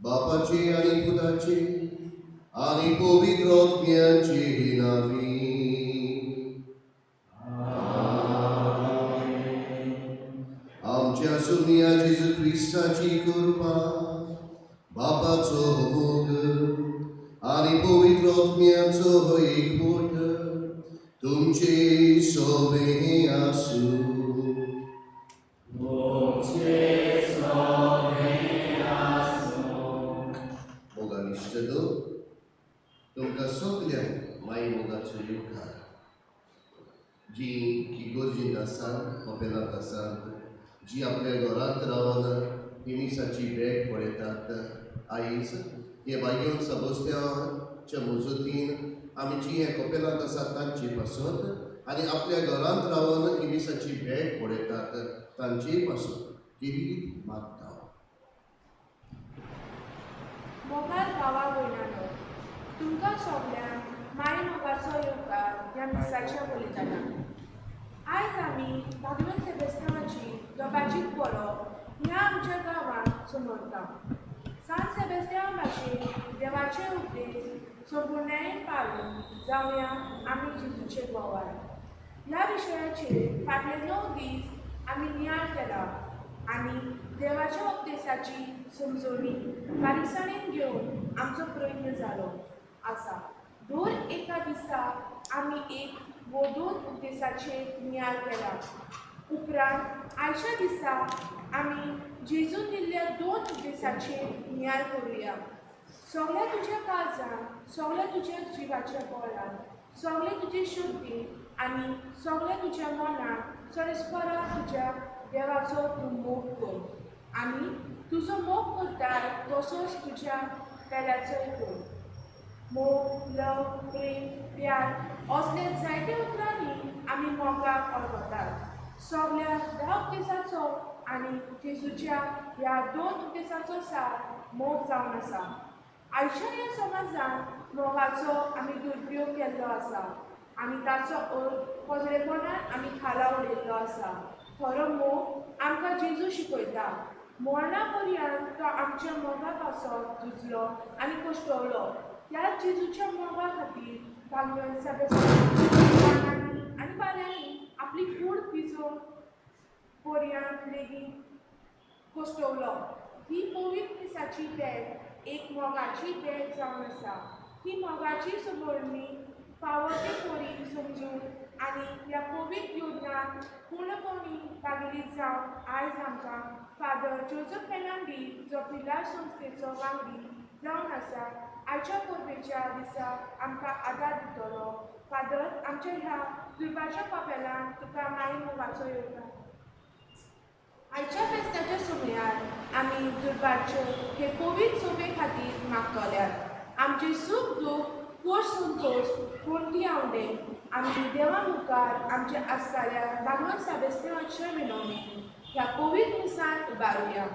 बापाचे आणि पुताचे आणि पवित्र आत्म्याचे नावे. आमच्या सुनिया जेजू क्रिस्ताची कृपा, बापाचो मोग आणि पवित्र आत्म्याचो एकवट तुमचे सोवे आसू. मोगानिश्ट तुमकां सगल्यांक माई मोगाचो येवकार. जी इगोर्जींत आसात, कपेलांत आसात, जी आपल्या घरांत रावन ही मिसाची भेट पळयतात, आयज हे बायन सबस्त्यांच्या मजतीन आमी जी हे कपेलांत आसात तांचे पासत आनी आपल्या घरांत रावन ही मिसाची भेट पळयतात तांचे पासत किरीत मागता. मोगाळ भावा भयणांनो, तुमकां सगल्यांक माय मोगाचो येवकार ह्या मिसाच्या बलिदाना. आयज आमी भागवत सेबेस्तांवाची दोबाजीक पोलो ह्या आमच्या गांवांत समोरता. सांत सेबेस्त्यांवा भाशेन देवाचे उपदेश संपुर्णायेन पाळून जावया आमी जेजूचे गोवाय. ह्या विशयाचेर फाटले 9 दीस आमी नियाळ केला आनी देवाच्या उपदेशाची समजवणी बारीकसाणेन घेवन आमचो प्रयत्न जालो आसा. दर एका दिसा आमी 1 वो 2 उपदेशाचेर नियाळ केला. उपरांत आयच्या दिसा आमी जेजून दिल्ल्या 2 उपदेशाचेर नियाळ करुया. सगळ्या तुज्या काळजान, सगळ्या तुज्या जिवाच्या बळान, सगळे तुजे शुद्धीन आनी सगळ्या तुज्या मनान सरस्परा तुज्या देवाचो तूं मोग कर आनी तुजो मोग करताय तसोच तुज्या पेल्याचोय कर. मोग, लव, प्रेम, प्यार असले जायते उतरांनी आमी मोगाक वळखतात. सगळ्या 10 उपदेशाचो आनी जेजूच्या ह्या 2 उपदेशाचो सार मोग जावन आसा. आयच्या ह्या समाजांत मोगाचो आमी दुरुपयोग केल्लो आसा आनी ताचो अर्थ पोजडेपणान आमी खाला उडयल्लो आसा. खरो मोग आमकां जेजू शिकयता. मरणा पर्यंत तो आमच्या मोगा पासत झुजलो आनी कश्टवलो. त्याच जेजूच्या मोगा खातीर भागवत सेबेस्त्यांवान आनी बाल्यांनी आपली कूड पिजोवन पर्यंत लेगीत कश्टवलो. ही पवित्र मिसाची भेट एक मोगाची भेट जावन आसा. ही मोगाची समोरणी फावो ते परी समजून आनी ह्या पवित्र योजनांत पूर्णपणी भागिली जावन आयज आमकां फादर जोजफ फेर्नांडीस जो पिलार संस्थेचो वांगडी जावन आसा आयच्या परबेच्या दिसा आमकां आदार दितलो. फादर, आमच्या ह्या दुर्बाच्या कपेलान तुका माई मोगाचो येवकार. आयच्या फेस्ताच्या समयार आमी दुर्बाचे हे पवित्र सोबे खातीर मागतल्यात. आमचे सूख दूख, खोश संतोश कोणती आवडे आमी देवा मुखार आमच्या आसकाऱ्या भागवत सेबेस्त्यांवाच्या विनवणी ह्या पवित्र मिसान उबारुया.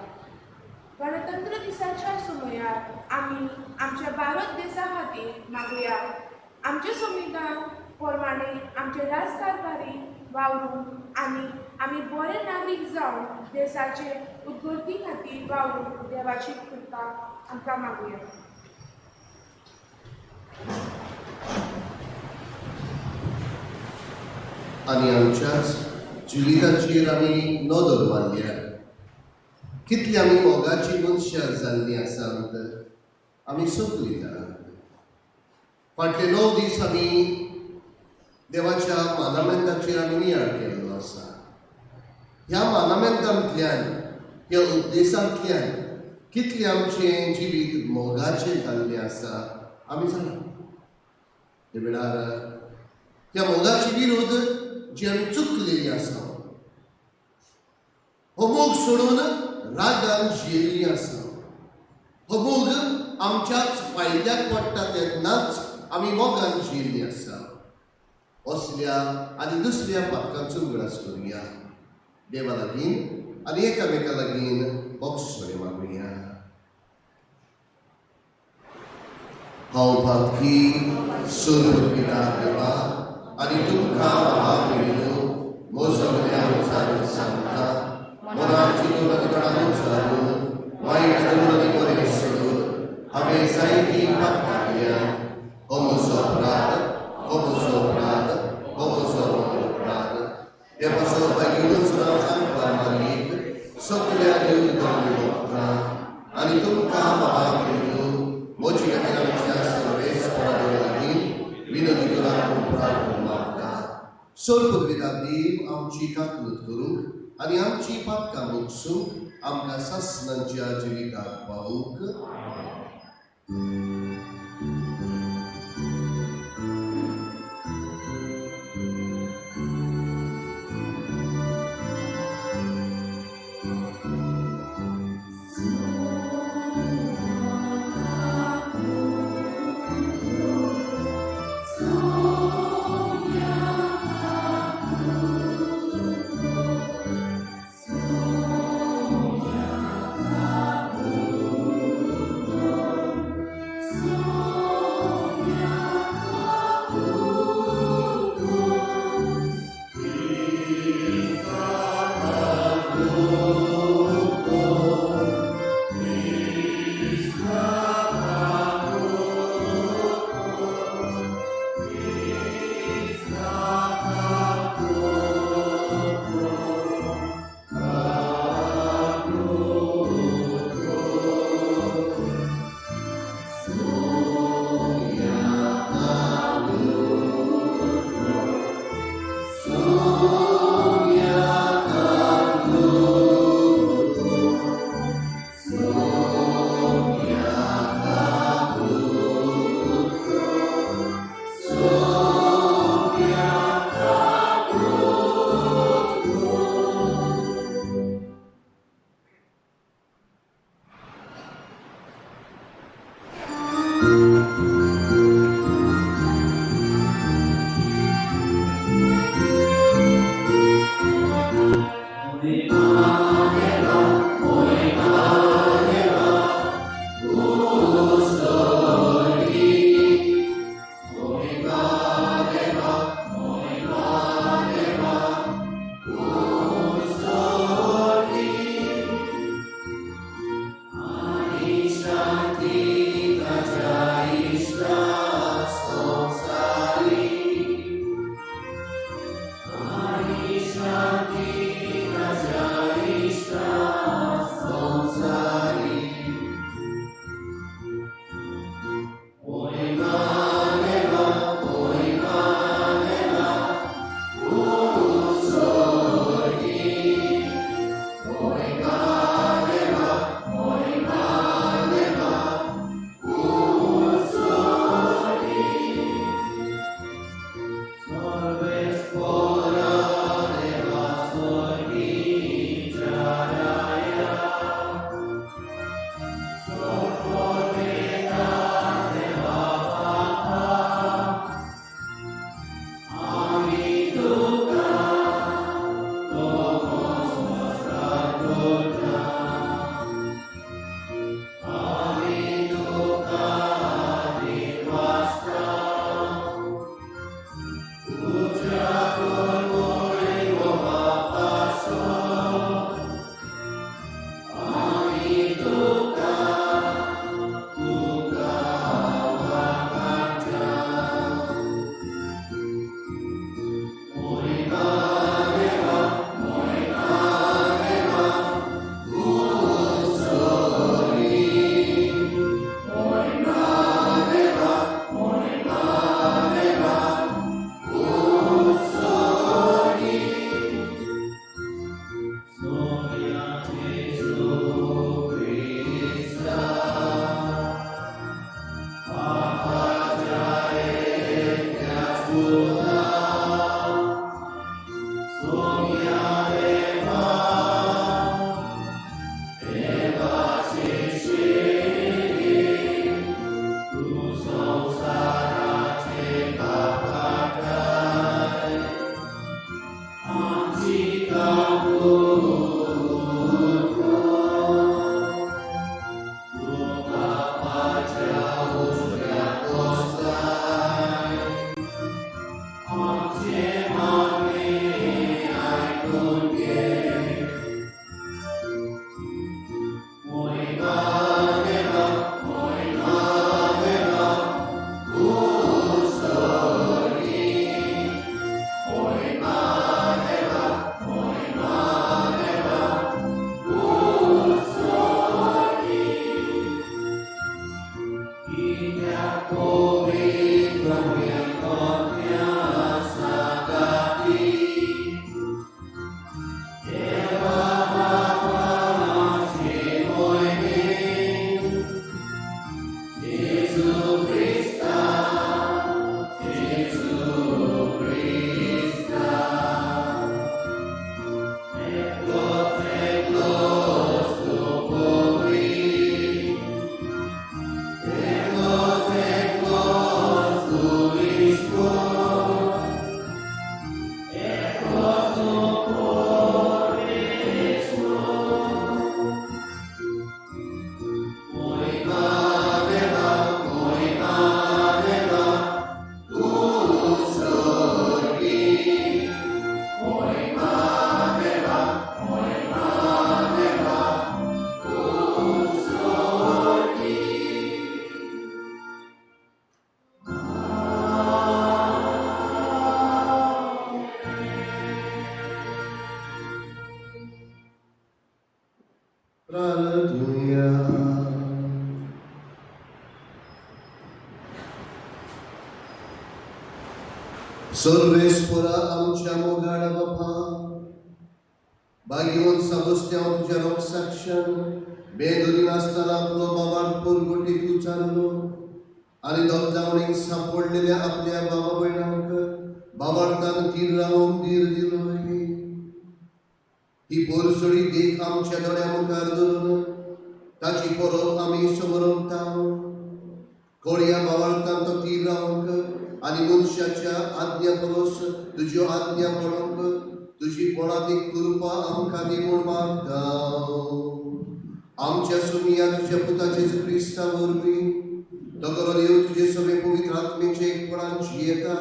गणतंत्र दिसाच्या समयार आमी आमच्या भारत देशा खातीर मागुया. आमचे संविधान प्रमाणे आमचे राजकारभारी वावरून आनी आमी बरे नागरीक जावन देशाचे उदगती खातीर वावरून देवाची कृपा आमकां मागुया. आनी आमच्याच जिविताचेर आमी नदर मारल्या, कितली आमी मोगाची मनशां जाल्लीं आसात आमी सगळीं जाणात. फाटले 9 दीस आमी देवाच्या मानामेंताचेर आमी नियाळ केल्लो आसा. ह्या मानामेंतांतल्यान, ह्या उपदेशांतल्यान कितलें आमचें जिवीत मोगाचें जाल्लें आसा आमी जाणा. ते वेळार ह्या मोगाचे विरुद्ध जी आमी चुकलेली आसा, हो मोग सोडून रागान जियेल्ली आसा, हो मोग आमच्याच फायद्याक पडटा तेन्नाच आमी मोगान जियेल्ली आसा. असल्या आनी दुसऱ्या पातकांचो उगडास करुया. देवा लागीं आनी एकामेका लागीं बोगसोडे मागुया. हांव पातकी सोदपिता देवा आनी तुमकां बाबा भयणीनो म्हजो उच्चारून सांगता, मनान चिंतून आनी तोंडान उच्चारून वायट करून आनी बरें सोडून हांवें जायतीं पातकां केल्या. हो म्हजो अपराध, हो म्हजो अपराध, हो म्हजो व्हड अपराध. देवाचो भाग्यूच नांव सांगपा मागीर सगल्या देवदान मागता आनी तुमकां बाबा भयणीनो म्हजी खातीर आमच्या सर्वेस्परा देवा लागीं विनंती करून प्रार्थना मागता. सोलपुरविता देव आमची काकूत करूंक आनी आमची पातकां भोगसूंक आमकां सासणांच्या जिविताक पावूंक. So प्रार्थुया. सर्वेस्परा आमच्या मोगाळ बापा, भाग्यवंत साबुस्त्यांव तुज्या रोगसाक्षान बेदुरी नासतना आपलो बाबार पोरगोटीक उचारलो आनी दोगजावणीक सांपडलेल्या आपल्या बाबा भयणांक बाबार्थान तीर रावंक धीर दिलो. ही पोरसोडी देख आमच्या दोळ्या मुखार धरून ताची परब आमी समरवता. कोळया बाबार्थान तो तीर रावंक आनी मनशाच्या आज्ञा परस तुज्यो आज्ञा पळोवंक तुजी पोळादीक कृपा आमकां दी म्हूण मागता. आमच्या सुमिया तुज्या पुता जेजू क्रिस्ता वरवीं दगरो देव तुजे सगळे पवित्र आत्मेचे एकपणान जियेता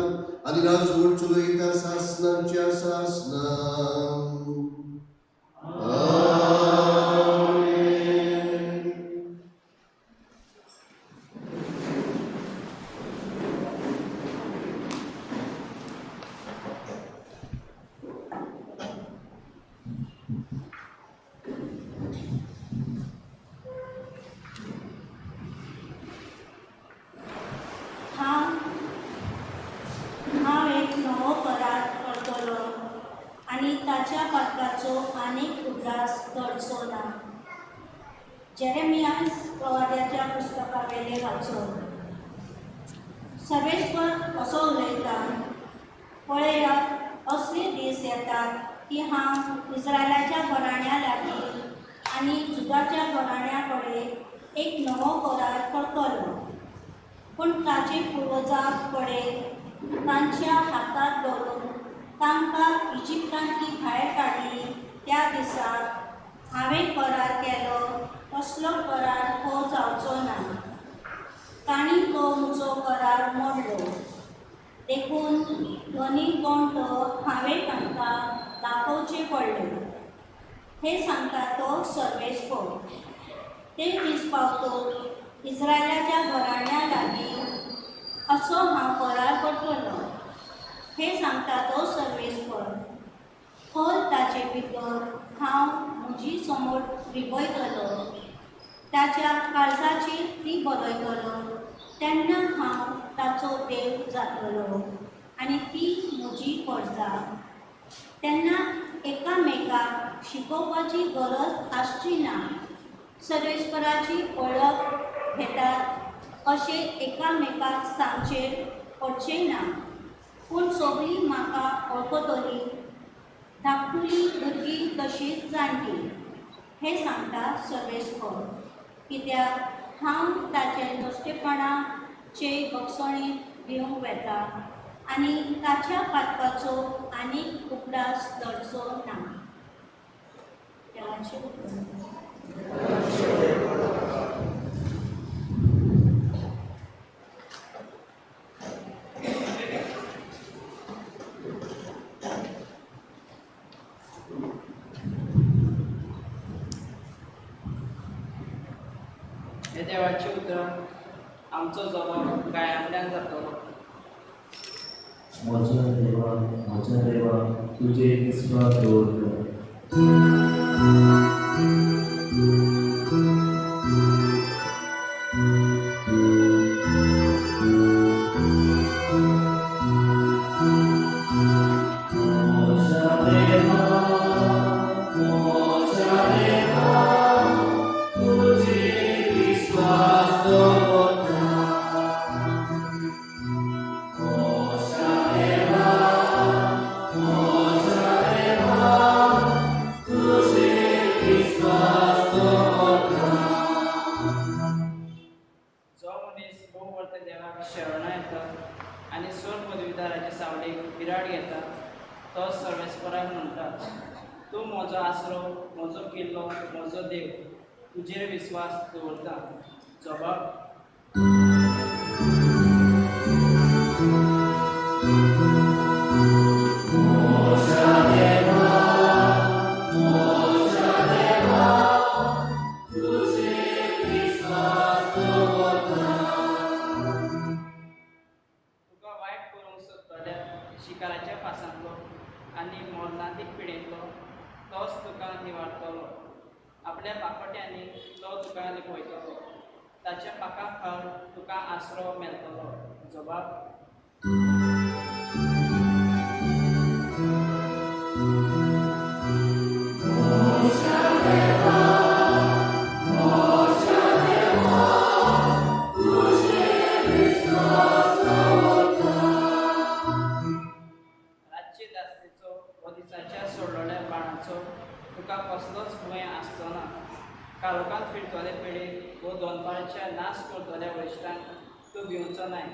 आनी राजवट चलयता सासनांच्या सासनां. आमेन. हांव एक नवो करार करतलो आनी ताच्या पातकाचो आनीक उगडास दवरचो ना. जेरेमियास प्रवाद्याच्या पुस्तका वेलें वाचप. सर्वेस्पर असो उलयता, पळयात असले दीस येतात की हांव इस्रायलाच्या घराण्या लागीं आनी जुदाच्या घराण्या कडेन एक नवो करार करतलो. पूण ताचे पुर्वजां कडेन तांच्या हाताक धरून तांकां इजिप्तांतली भायर काडली त्या दिसा हांवें करार केलो तसलो करार हो जावचो ना. तांणी तो म्हजो करार मोडलो. देखून धनी कोण तो हांवें तांकां दाखोवचें पडलें. हें सांगता तो सर्वेस्पर. ते दीस पावतो इस्रायलाच्या घराण्या लागीं असो हांव करार करतलो. हें सांगता तो सर्वेस्पर. खोल ताचे भितर हांव म्हजी समोर रिगयतलो, ताच्या काळजाचेर ती बरयतलो. तेन्ना हांव ताचो देव जातलो आनी ती म्हजी प्रजा. तेन्ना एकामेकाक शिकोवपाची गरज आसची ना. सर्वेस्पराची वळख घेतात अशें एकामेकाक सांगचें पडचें ना. पूण सगळीं म्हाका वळखतलीं, धाकटुलीं भुरगीं तशींच जाणटीं. हें सांगता सर्वेस्पर. कित्याक हांव ताचे नश्टेपणाचे बक्षणेक दिवंक वेता आनी ताच्या पातकाचो आनीक उगडास दवरचो ना. देवाचें उतर. हे देवाचें उतर आमचो जबाब गायांतल्यान जातलो. म्हज्या देवा, म्हज्या देवा, तुजेर विस्वास दवरलो. म्हज्या देवा, म्हज्या देवा, तुजेर विस्वास दवरता. म्हज्या देवा, म्हज्या देवा, तुजेर विस्वास दवरता. जो मनीस भोव देवाक शरणां येता आनी सोर पदवीदाराचे सावळेक बिराड घेता तो सर्वेस्पराक म्हणटा, तूं म्हजो आसरो, म्हजो किल्लो, म्हजो देव, तुजेर विस्वास दवरता. जबाब. म्हज्या देवा, म्हज्या देवा, तुजेर विस्वास दवरता. तुका वायट करूंक सोदतल्या शिकाराच्या फासांतलो आनी मरणांतीक पिडेंतलो तोच तुका निवारतलो. आपल्या पाखोट्यांनी तो तुका लिपयतलो, ताच्या पाखां खाल तुका आसरो मेळटलो. जबाब. रातचे दास्तेचो व दिसाच्या सोडलेल्या बाणाचो तुका कसलोच भंय आसचो ना. काळोखांत फिरतले पिडेक वो दनपारच्या नाश करतल्या वरिश्ठांक तूं भिवचो नाय.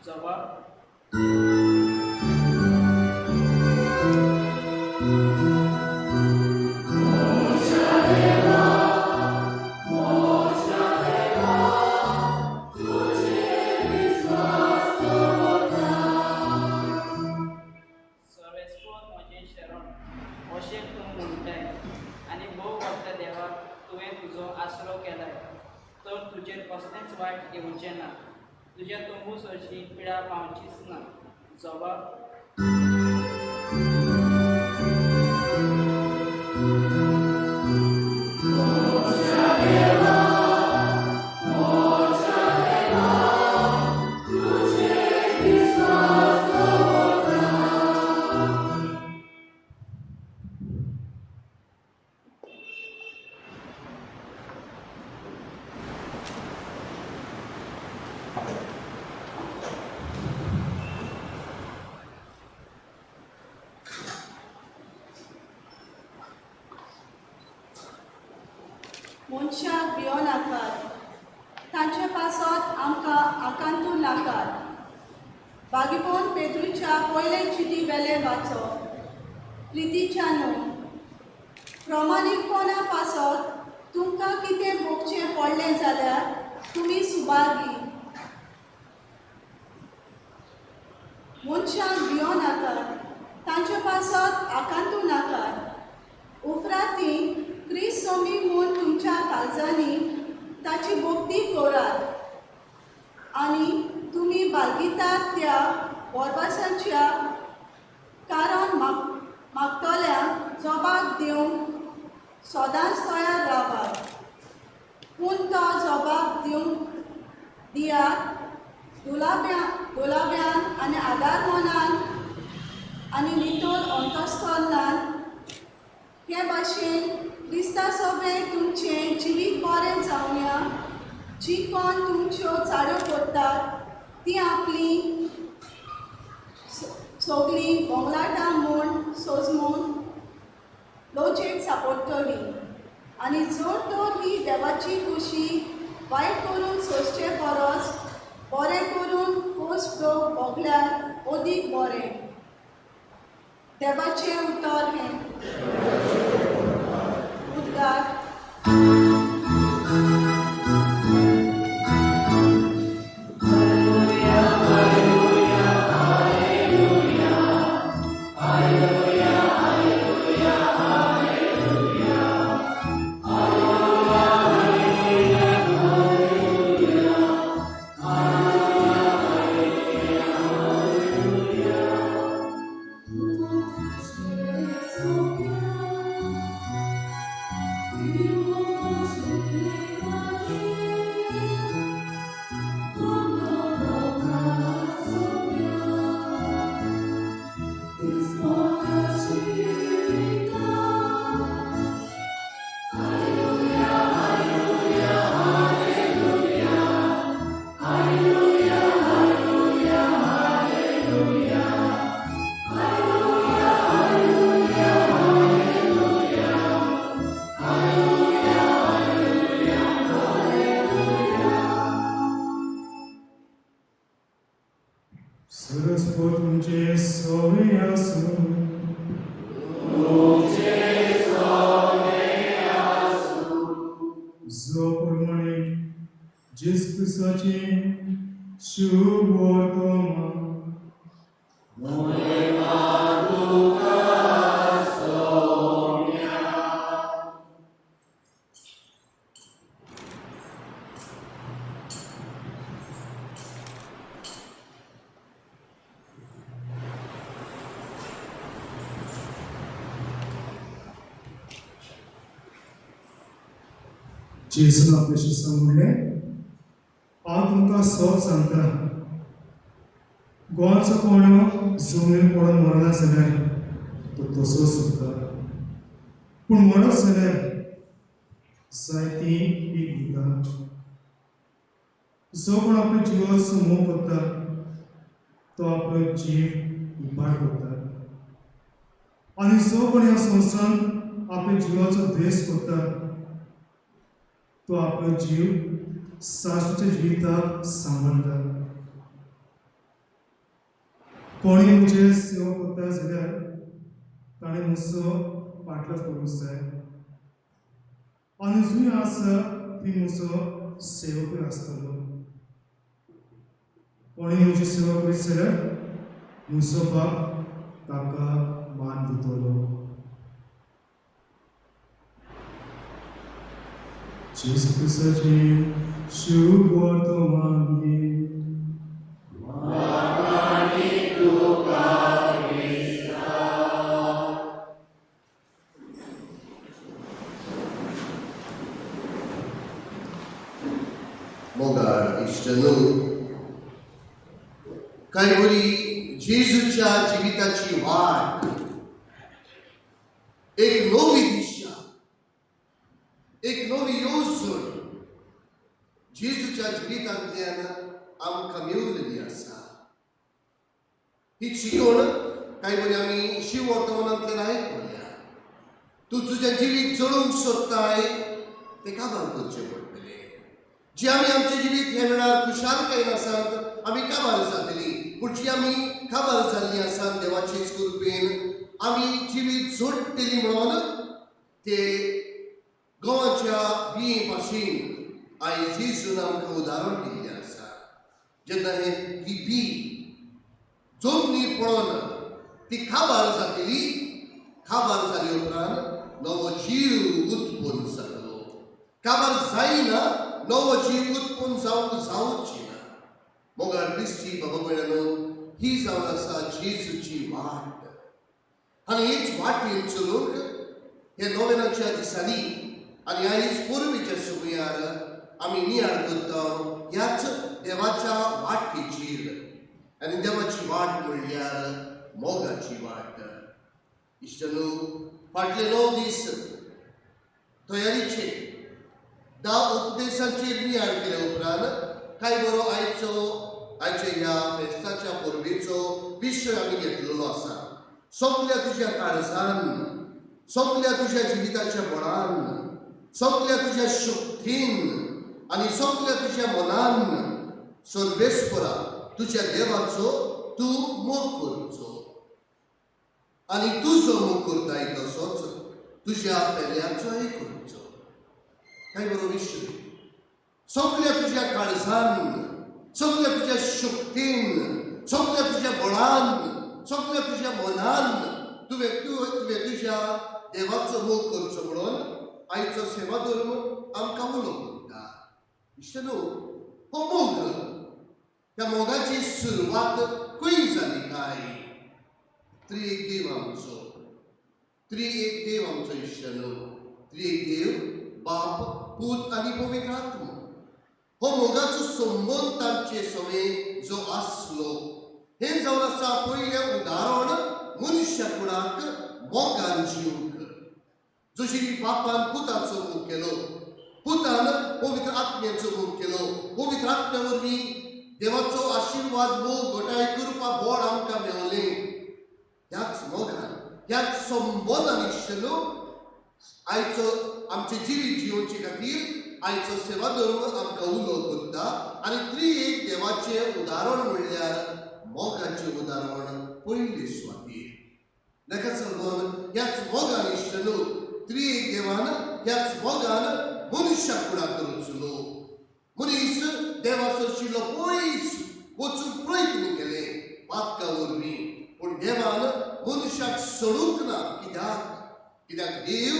जबाब. सर्वेस्पोर म्हजें शरण अशें तूं म्हणटाय आनी भोव व्हडल्या देवाक तुवें तुजो आसरो केलाय, तर तुजेर कसलेंच वायट येवचें ना, तुज्या तंबू सरशी पिडा पावचीच ना. जबाब. मनशाक भियो नाकात, तांचे पासत आमकां आकांतू नाकात. बागीपोन पेद्रूच्या पयले चिटी वेले वाचो. प्रितीच्यानो, प्रमाणीकपणा पासत तुमकां कितें भोगचें पडलें जाल्यार तुमी सुभागी. मनशाक भियो नाकात, तांचे पासत आकांतू नाकात. उपरांत क्रिस्त सोमी म्हूण तुमच्या काळजांनी ताची भक्ती करात आनी तुमी बाळगितात त्या बोरवासाच्या कारण मागतल्यांक जबाब दिवंक सदांच तयार रावात. पूण तो जबाब दिवंक दियात दुलाब्यान आनी आदार मनान आनी नितळ अंतस्करणान. हे भाशेन क्रिस्ता सोबें तुमचें जिवीत बरें जावया. जी कोण तुमच्यो चाड्यो करतात ती आपली सगळीं बोंगलाटां म्हूण सोजमून लजेक सापडटली. आनी जर तर ही देवाची खुशी वायट करून सोंसचे परस बरें करून खोस भोगल्यार अदीक बरें. देवाचें उतर हें. उद्गार. सरस्वत तुमचे सोवे आसूं. जो प्रमाणे जेजू क्रिस्ताचें शुभ वर्तमान. जेजून आपल्या शिसांक म्हणलें, हांव तुमकां सत सांगता, गोंयचो कोणो जमनीर पडून मरना जाल्यार तो तसोच उरता, पूण मरत जाल्यार जायती पीक दिता. जो कोण आपल्या जिवाचो मोग करता तो आपलो जीव इबाड करता, आनी जो कोण ह्या संवसारांत आपल्या जिवाचो द्वेश करता तो आपलो जीव साश्टीच्या जिविताक सांबाळटा. कोणूय म्हजे सेवा करता जाल्यार ताणें म्हजो फाटलो करूंक जाय, आनी जंय आसा थंय म्हजो सेवकूय आसतलो. कोणूय म्हजी सेवा करीत जाल्यार म्हजो बाप ताका मान दितलो. जेजू क्रिस्ताचें शुभ वर्तमान. मोगाळ इश्टनू, कांय वरी जेजूच्या जिविताची वाट एक नवी दिशा, एक नवी येवजण जेजूच्या जिवितांतल्यान आमकां मेवलेली आसा. ही शिकवण कांय वरी आमी शिव वर्तमानांतल्यान आयकल्या. तूं तुजें जिवीत जळूंक सोदताय तें काबार करचें पडटलें. जी आमी आमचें जिवीत ह्या वेळार खुशालकायेन आसात आमी काबार जातली, पूण जी आमी काबार जाल्लीं आसात देवाचेच कृपेन आमी जिवीत जोडटली म्हणून ते गोवाच्या बिये भाशेन आयज जेजून आमकां उदाहरण दिल्लें आसा. जेन्ना हे ही बी जमनीर पडोन ती काबार जातली, काबार जाले उपरांत नवो जीव उत्पन्न जातलो. काबार जायना नवो जीव उत्पन्न जावंक जावची ना. मोगाळ क्रिस्ती बाबा भयणानो, ही जावन आसा जेजूची वाट, आनी हीच वाटेन चलूंक हे नोवेनाच्या दिसांनी आनी आयज पुर्वेच्या सुमयार आमी नियाळ करता ह्याच देवाच्या वाटेचेर. आनी देवाची वाट म्हणल्यार मोगाची वाट. इश्टनू, फाटले 9 दीस तयारीचे 10 उपदेशांचेर नियाळ केल्या उपरांत कांय बरो आयच्या ह्या फेस्ताच्या परबेचो विशय आमी घेतलेलो आसा. सगल्या तुज्या काळजान, सगल्या तुज्या जिविताच्या बळान, सगल्या तुज्या शक्तीन आनी सगल्या तुज्या मनान सर्वेस्परा तुज्या देवाचो तूं मोग करचो, आनी तुजो मोग करताय तसोच तुज्या पेल्याचोय करचो. काय बरो विशय. सगल्या तुज्या काळजान, सगल्या तुज्या शक्तीन, सगल्या तुज्या बळान, सगल्या तुज्या मनान तुवें तुवें तुज्या देवाचो मोग करचो म्हणून आयचो सेवा धर्म आमकां उलो करता. इश्टनू, हो मोग, त्या मोगाची सुरवात खंय जाली काय? त्रिएक देव आमचो, त्रिएक देव आमचो इश्टनू, त्रिएक देव बाप, पूत आनी पवित्र आत्मो. हो मोगाचो संबंद तांचे सवे जो आसलो हें जावन आसा पयलें उदाहरण मनशा कुडाक मोगान जिवंक. जशी बापान पुताचो मोग केलो, पुतान पवित्र आत्म्याचो मोग केलो, पवित्र आत्म्या वरवीं देवाचो आशिर्वाद, मोग, घटाय, कृपा, बळ आमकां मेवलें. ह्याच मोगान, ह्याच संबंदान इश्टनू आयचो आमचें जिवीत जियोवचे खातीर आयचो सेवा धर्म आमकां उलो करता. आनी त्रिएक देवाचें उदाहरण म्हणल्यार मोगाचें उदाहरण पयले सुवातेर. ताकाच लागून ह्याच मोगान इश्टनू त्रिएक देवान ह्याच मोगान मनशा कुडाक रचलो. मनीस देवाचो आशिल्लो पयस वचूंक प्रयत्न केले पातका वरवीं, पूण देवान मनशाक सोडूंक ना. कित्याक? कित्याक देव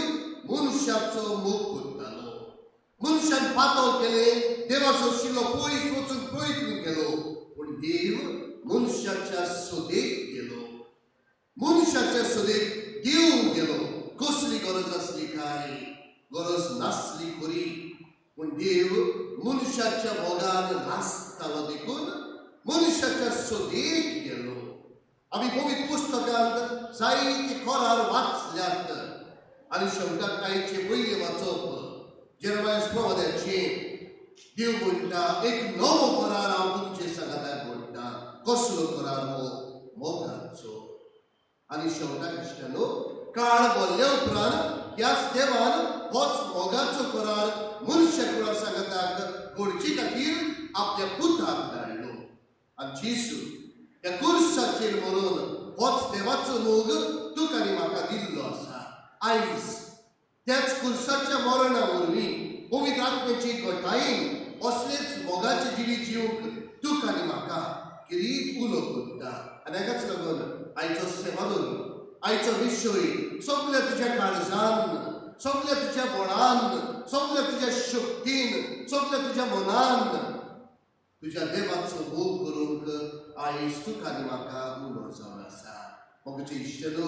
मनशाचो मोग करतालो. मनशान पातळ केलें, देवाचो आशिल्लो पयस वचूंक प्रयत्न केलो, पूण देव मनशाच्या सोदेक गेलो. मनशाच्या सोदेक देव गेलो. कसली गरज आसली काय? गरज नासली खरी. पूण देव मनशाच्या मोगान नासतालो देखून मनशाच्या सोदेक गेलो. आमी पवित्र पुस्तकांत जायते कोरार वाचल्यात आनी शेवटाक आयचे पयलें वाचप जेरमायस प्रवाद्याचें. देव म्हणटा, एक नवो करार हांव तुमचे सांगाताक म्हणटा. कसलो करार हो? मोगाचो. आनी शेवटाक इश्टानो, काळ बोल्ल्या उपरांत ह्याच देवान होच मोगाचो करार मनशा कुळा सांगाताक घडचे खातीर आपल्या पुताक धाडलो. आनी जेजू ह्या कुर्साचेर मरून होच देवाचो मोग तुका आनी म्हाका दिल्लो आसा. आयज त्याच कुर्साच्या मरणा वरवीं पवित्र आत्म्याची घटायेन असलेच मोगाचे जिवीत जिवंक तुका आनी म्हाका किरीत उलो करता. आनी हाकाच लागून आयचो सेवादूर, आयचो विशय सगल्या तुज्या काळजान, सगल्या तुज्या बळान, सगल्या तुज्या शक्तीन, सगल्या तुज्या मनान तुज्या देवाचो मोग करूंक आयज तुका आनी म्हाका उलो जावन आसा. मोगाचे इश्टनो,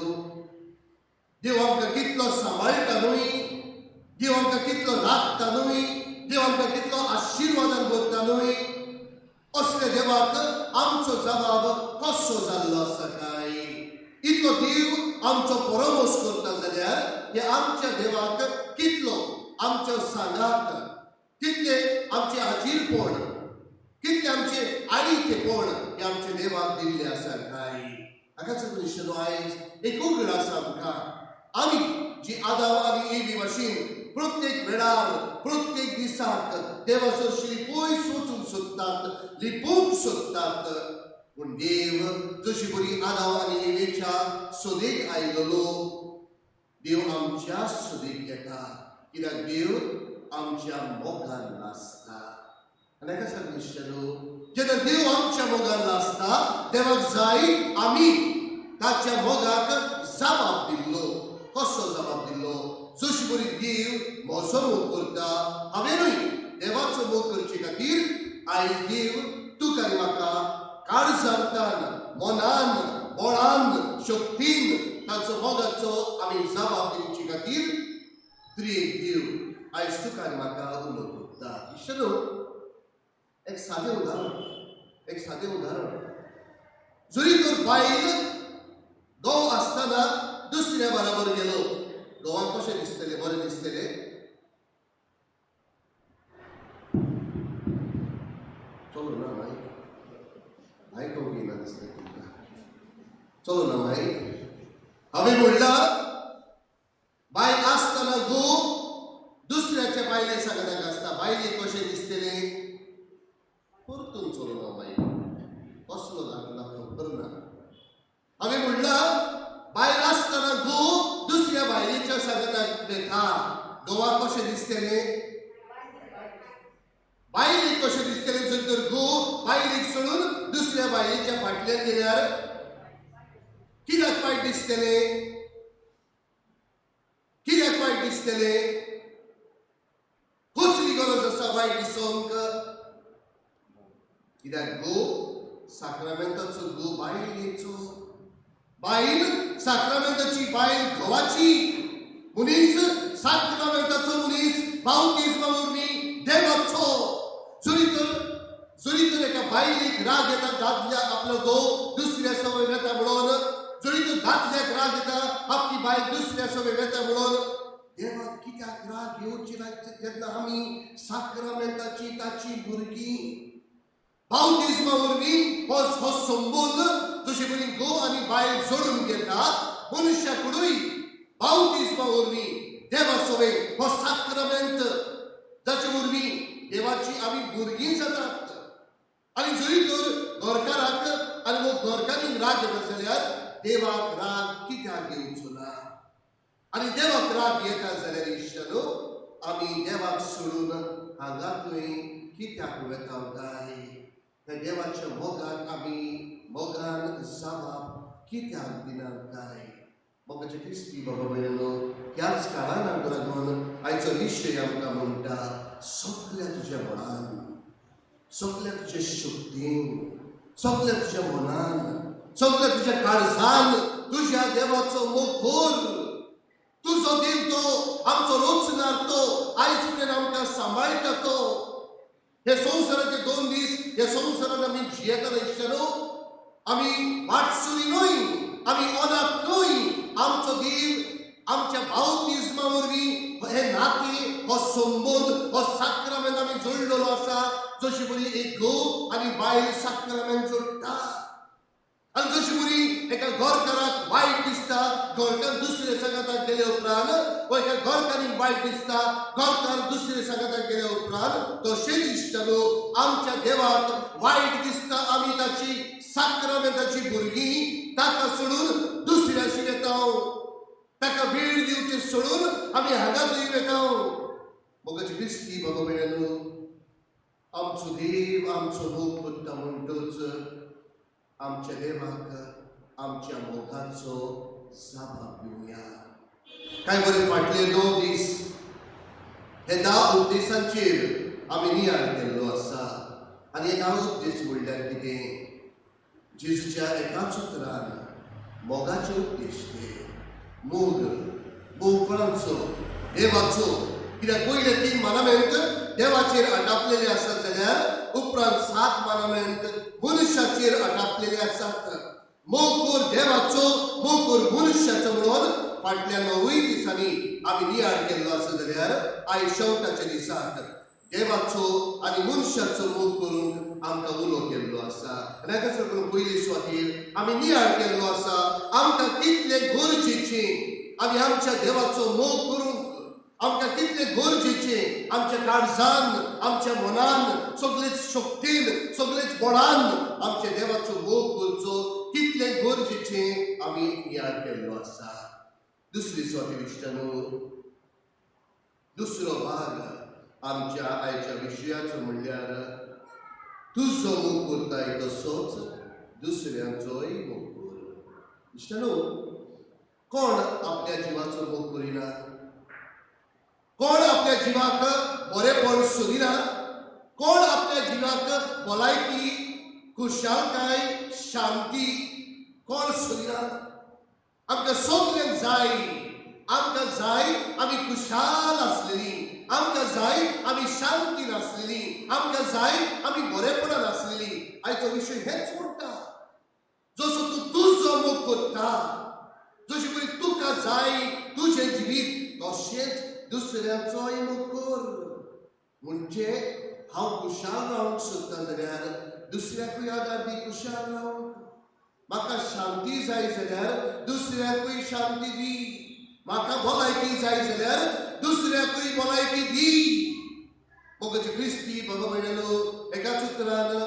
देव आमकां कितलो सांबाळटा न्हय, देव आमकां कितलो राखता न्हय, देव आमकां कितलो आशिर्वादान भरता न्हय. असल्या देवाक आमचो जबाब कसो जाल्लो आसा काय? इतलो देव आमचो परामर्श करता जाल्यार हे आमच्या देवाक कितलो आमच्या सांगात, कितले आमचे हाजीरपण, कितले आमचे आयतेपण हे आमच्या देवाक दिल्ले आसा काय? हाकाच लागून इश्टानो, आयज एक उगड आसा आमकां. आमी जी आदाव आनी एवी भाशेन प्रत्येक वेळार, प्रत्येक दिसाक देवा सरशी पयस वचूंक सोदतात, लिपूंक सोदतात. पूण देव जशी बरी आदाव आनी एवेच्या सोदेक आयलेलो, देव आमच्या सोदेक येता. कित्याक देव आमच्या मोगान नासता. आनी हाका सांग इश्टानो, जेन्ना देव आमच्या मोगान नासता, देवाक जाय आमी ताच्या मोगाक जबाब दिल्लो. कसो जबाब दिल्लो? जशी बरी देव म्हजो मोग करता, हांवेनूय देवाचो मोग करचे खातीर आयज देव तुका आनी म्हाका काळजांतान, मनान, बळान, शक्तीन ताचो मोगाचो आमी जबाब दिवचे खातीर त्रिएक देव आयज तुका आनी म्हाका उलो करता. इश्टानो, एक सादें उदाहरण, एक सादें उदाहरण. जरी तर बायल घोव आसतना दुसऱ्या बराबर गेलो, घोवाक कशें दिसतलें? बरें दिसतलें? चलो ना माय, आयकोंक येना दिसता तुमकां. चलो ना माय. हांवें म्हणलां, बायल आसतना घोव दुसऱ्याच्या बायले सांगाताक आसता, बायलेक कशें दिसतलें? परतून चलो ना माय, कसलो घातला खबर ना. हांवें म्हणलां, बायल आसतना घोव दुसऱ्या बायलेच्या सांगाताक वेता, घोवाक कशें दिसतलें? बायलेक कशें दिसतलें जर तर घोव बायलेक सोडून दुसऱ्या बायलेच्या फाटल्यान गेल्यार कित्याक वायट दिसतलें? कित्याक वायट दिसतलें? कसली गरज आसा वायट दिसोंक? कित्याक घोव साक्रामेंताचो घोव बायलेचो, बायल साक्रामेंताची बायल घोवाची. मनीस साक्रामेंताचो मनीस बावतिज्मा वरवीं देवाचो. जरी तर एका बायलेक राग येता दादल्या आपलो घोव दुसऱ्या सवय वेता म्हणून, जरी तर दादल्याक राग येता आपली बायल दुसऱ्या सवय वेता म्हणून, देवाक कित्याक राग येवची ना जेन्ना आमी साक्रामेंताची ताची भुरगीं? बावतिज्मा वरवीं हो हो संबंद जशे परी घोव आनी बायल जोडून घेता, मनुष्याकडूय बावतिज्मा वरवीं देवा सवय हो साक्रामेंत जाचे वरवीं देवाची आमी भुरगीं जातात. आनी जरी तर घरकाराक आनी घरकारीक राग येता जाल्यार देवाक राग कित्याक येवचो ना? आनी देवाक राग येता जाल्यार इश्टानो, आमी देवाक सोडून हांगा थंय कित्याक वेता काय? त्या देवाच्या मोगाक आमी मोगान जबाब कित्याक दिना काय? मोगाचे क्रिस्ती बाबा भयणो, ह्याच कारणाक लागून आयचो विशय आमकां म्हणटा, सगल्या तुज्या मनान, सगल्या तुज्या शक्तीन, सगल्या तुज्या मनान, सगल्या तुज्या काळजान तुज्या देवाचो मोग कर. तुजो देव तो. आमचो रोचणार तो, आयज पर्यंत आमकां सांबाळटा तो. हे संवसाराचे 2 दीस हे संवसारान आमी जियेतना इश्टानो, आमी वाटसुरी न्हय, आमी अनाथ न्हय. आमचो देव आमच्या बाउतिज्मा वरवीं हे नातें, हो संबंद, हो साक्रामेंत आमी जोडलेलो आसा. जशी बरी एक घोव आनी बायल साक्रामेंत जोडटा, आनी जशी बरी एका घरकाराक वायट दिसता घरकार दुसरे सांगाताक गेले उपरांत, वा एका घरकारीक वायट दिसता घरकार दुसरे सांगाताक गेले उपरांत, तशेंच इश्टानो आमच्या देवाक वायट दिसता आमी ताची साक्रामेंताची भुरगीं ताका सोडून दुसऱ्याशी वेता, ताका वेळ दिवचे सोडून आमी हांगा थंय वेता. मोगाची क्रिस्ती बाबा भयणांनो, आमचो देव आमचो मोग करता म्हणटच आमच्या देवाक आमच्या मोगाचो जाबाब दिवया. काय बरें फाटले 2 दीस हे 10 उपदेशांचेर आमी नियाळ केल्लो आसा. आनी हे 10 उपदेश म्हणल्यार कितें? जेजूच्या एकाच उतरान मोगाचे उपदेश ते. मोग, मोग कोणाचो? देवाचो. कित्याक पयले 3 मानामेंत देवाचेर आटापलेले आसात जाल्यार उपरांत 7 मानामेंत मनुष्याचेर आटापलेले आसात. मोग कोर देवाचो, मोग कोर मनुष्याचो म्हणून फाटल्या 9 दिसांनी आमी नियाळ केल्लो आसा जाल्यार आयज शेवटाच्या दिसाक देवाचो आनी मनशाचो मोग करूंक आमकां उलो केल्लो आसा. आनी हाका करून पयले सुवातेर आमी नियाळ केल्लो आसा आमकां कितले गरजेचें आमी आमच्या देवाचो मोग करूंक, आमकां कितले गरजेचें आमच्या काळजान, आमच्या मनान, सगळेच शक्तीन, सगळेच बळान आमच्या देवाचो मोग करचो कितले गरजेचें आमी नियाळ केल्लो आसा. दुसरी सुवातेर इश्टानो, दुसरो भाग आमच्या आयच्या विशयाचो म्हणल्यार तुजो मोग करताय तसोच दुसऱ्यांचोय मोग कर. इश्टानो, कोण आपल्या जिवाचो मोग करिना? कोण आपल्या जिवाक बरेपण सोदिना? कोण आपल्या जिवाक भलायकी, खुशालकाय, शांती कोण सोदिना? आमकां सगल्यांक जाय. आमकां जाय आमी खुशाल आसलेली, आमकां जाय आमी शांतीन आसलेली, आमकां जाय आमी बरेपणान आसलेली. आयचो विशय हेच म्हणटा, जसो तूं तुजो मोग करता, जशी पळय तुका जाय तुजें जिवीत, तशेंच दुसऱ्याचोय मोग कर. म्हणजे हांव खुशाल रावंक सोदता जाल्यार दुसऱ्याकूय आदार दी खुशाल रावंक. म्हाका शांती जाय जाल्यार दुसऱ्याकूय शांती दी. म्हाका भलायकी जाय जाल्यार दुसऱ्याकूय भलायकी दी. मोगाचे क्रिस्ती बाबा भयणांनो, एकाच उतरान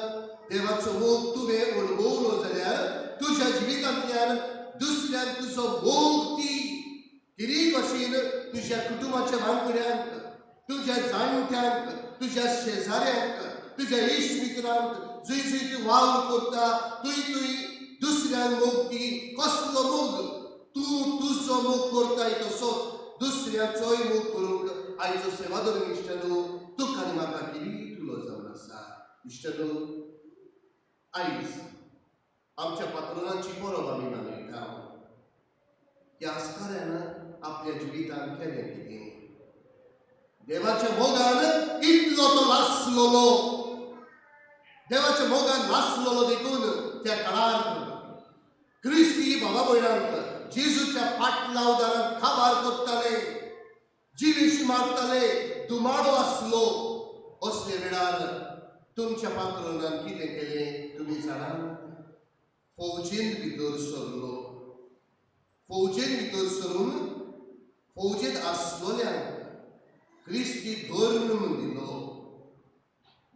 देवाचो मोग तुवें अणभवलो जाल्यार तुज्या जिवितांतल्यान दुसऱ्याक तुजो मोग दी. कितेंय भाशेन तुज्या कुटुंबाच्या वांगड्यांक, तुज्या जाणट्यांक, तुज्या शेजाऱ्यांक, तुज्या इश्ट मित्रांक, जंय जंय तूं वावर करता थंय थंय दुसऱ्यांक मोग दी. कसलो मोग? तूं तुजो मोग करताय तसोच दुसऱ्याचोय मोग करूंक आयचो सेवादोर इश्टानो तुका आनी म्हाका कितें उलो जावन आसा. इश्टानो, आयज आमच्या पात्रोनाची परब आमी मनयता. ह्या आस्काऱ्यान आपल्या जिवितान केलें कितें? देवाच्या मोगान इतलो तो लासलेलो, देवाच्या मोगान लासलेलो देखून त्या काळार क्रिस्ती बाबा भयणांक जेजूच्या पाटलावदारान काबार करताले, जिवीश मारताले, दुमाडो आसलो. असले वेळार तुमच्या पात्रोनान कितें केलें तुमी जाणात? फौजेन भितर सरलो. फौजेन भितर सरून फौजेंत आसलोल्यांक क्रिस्ती धर्म दिलो.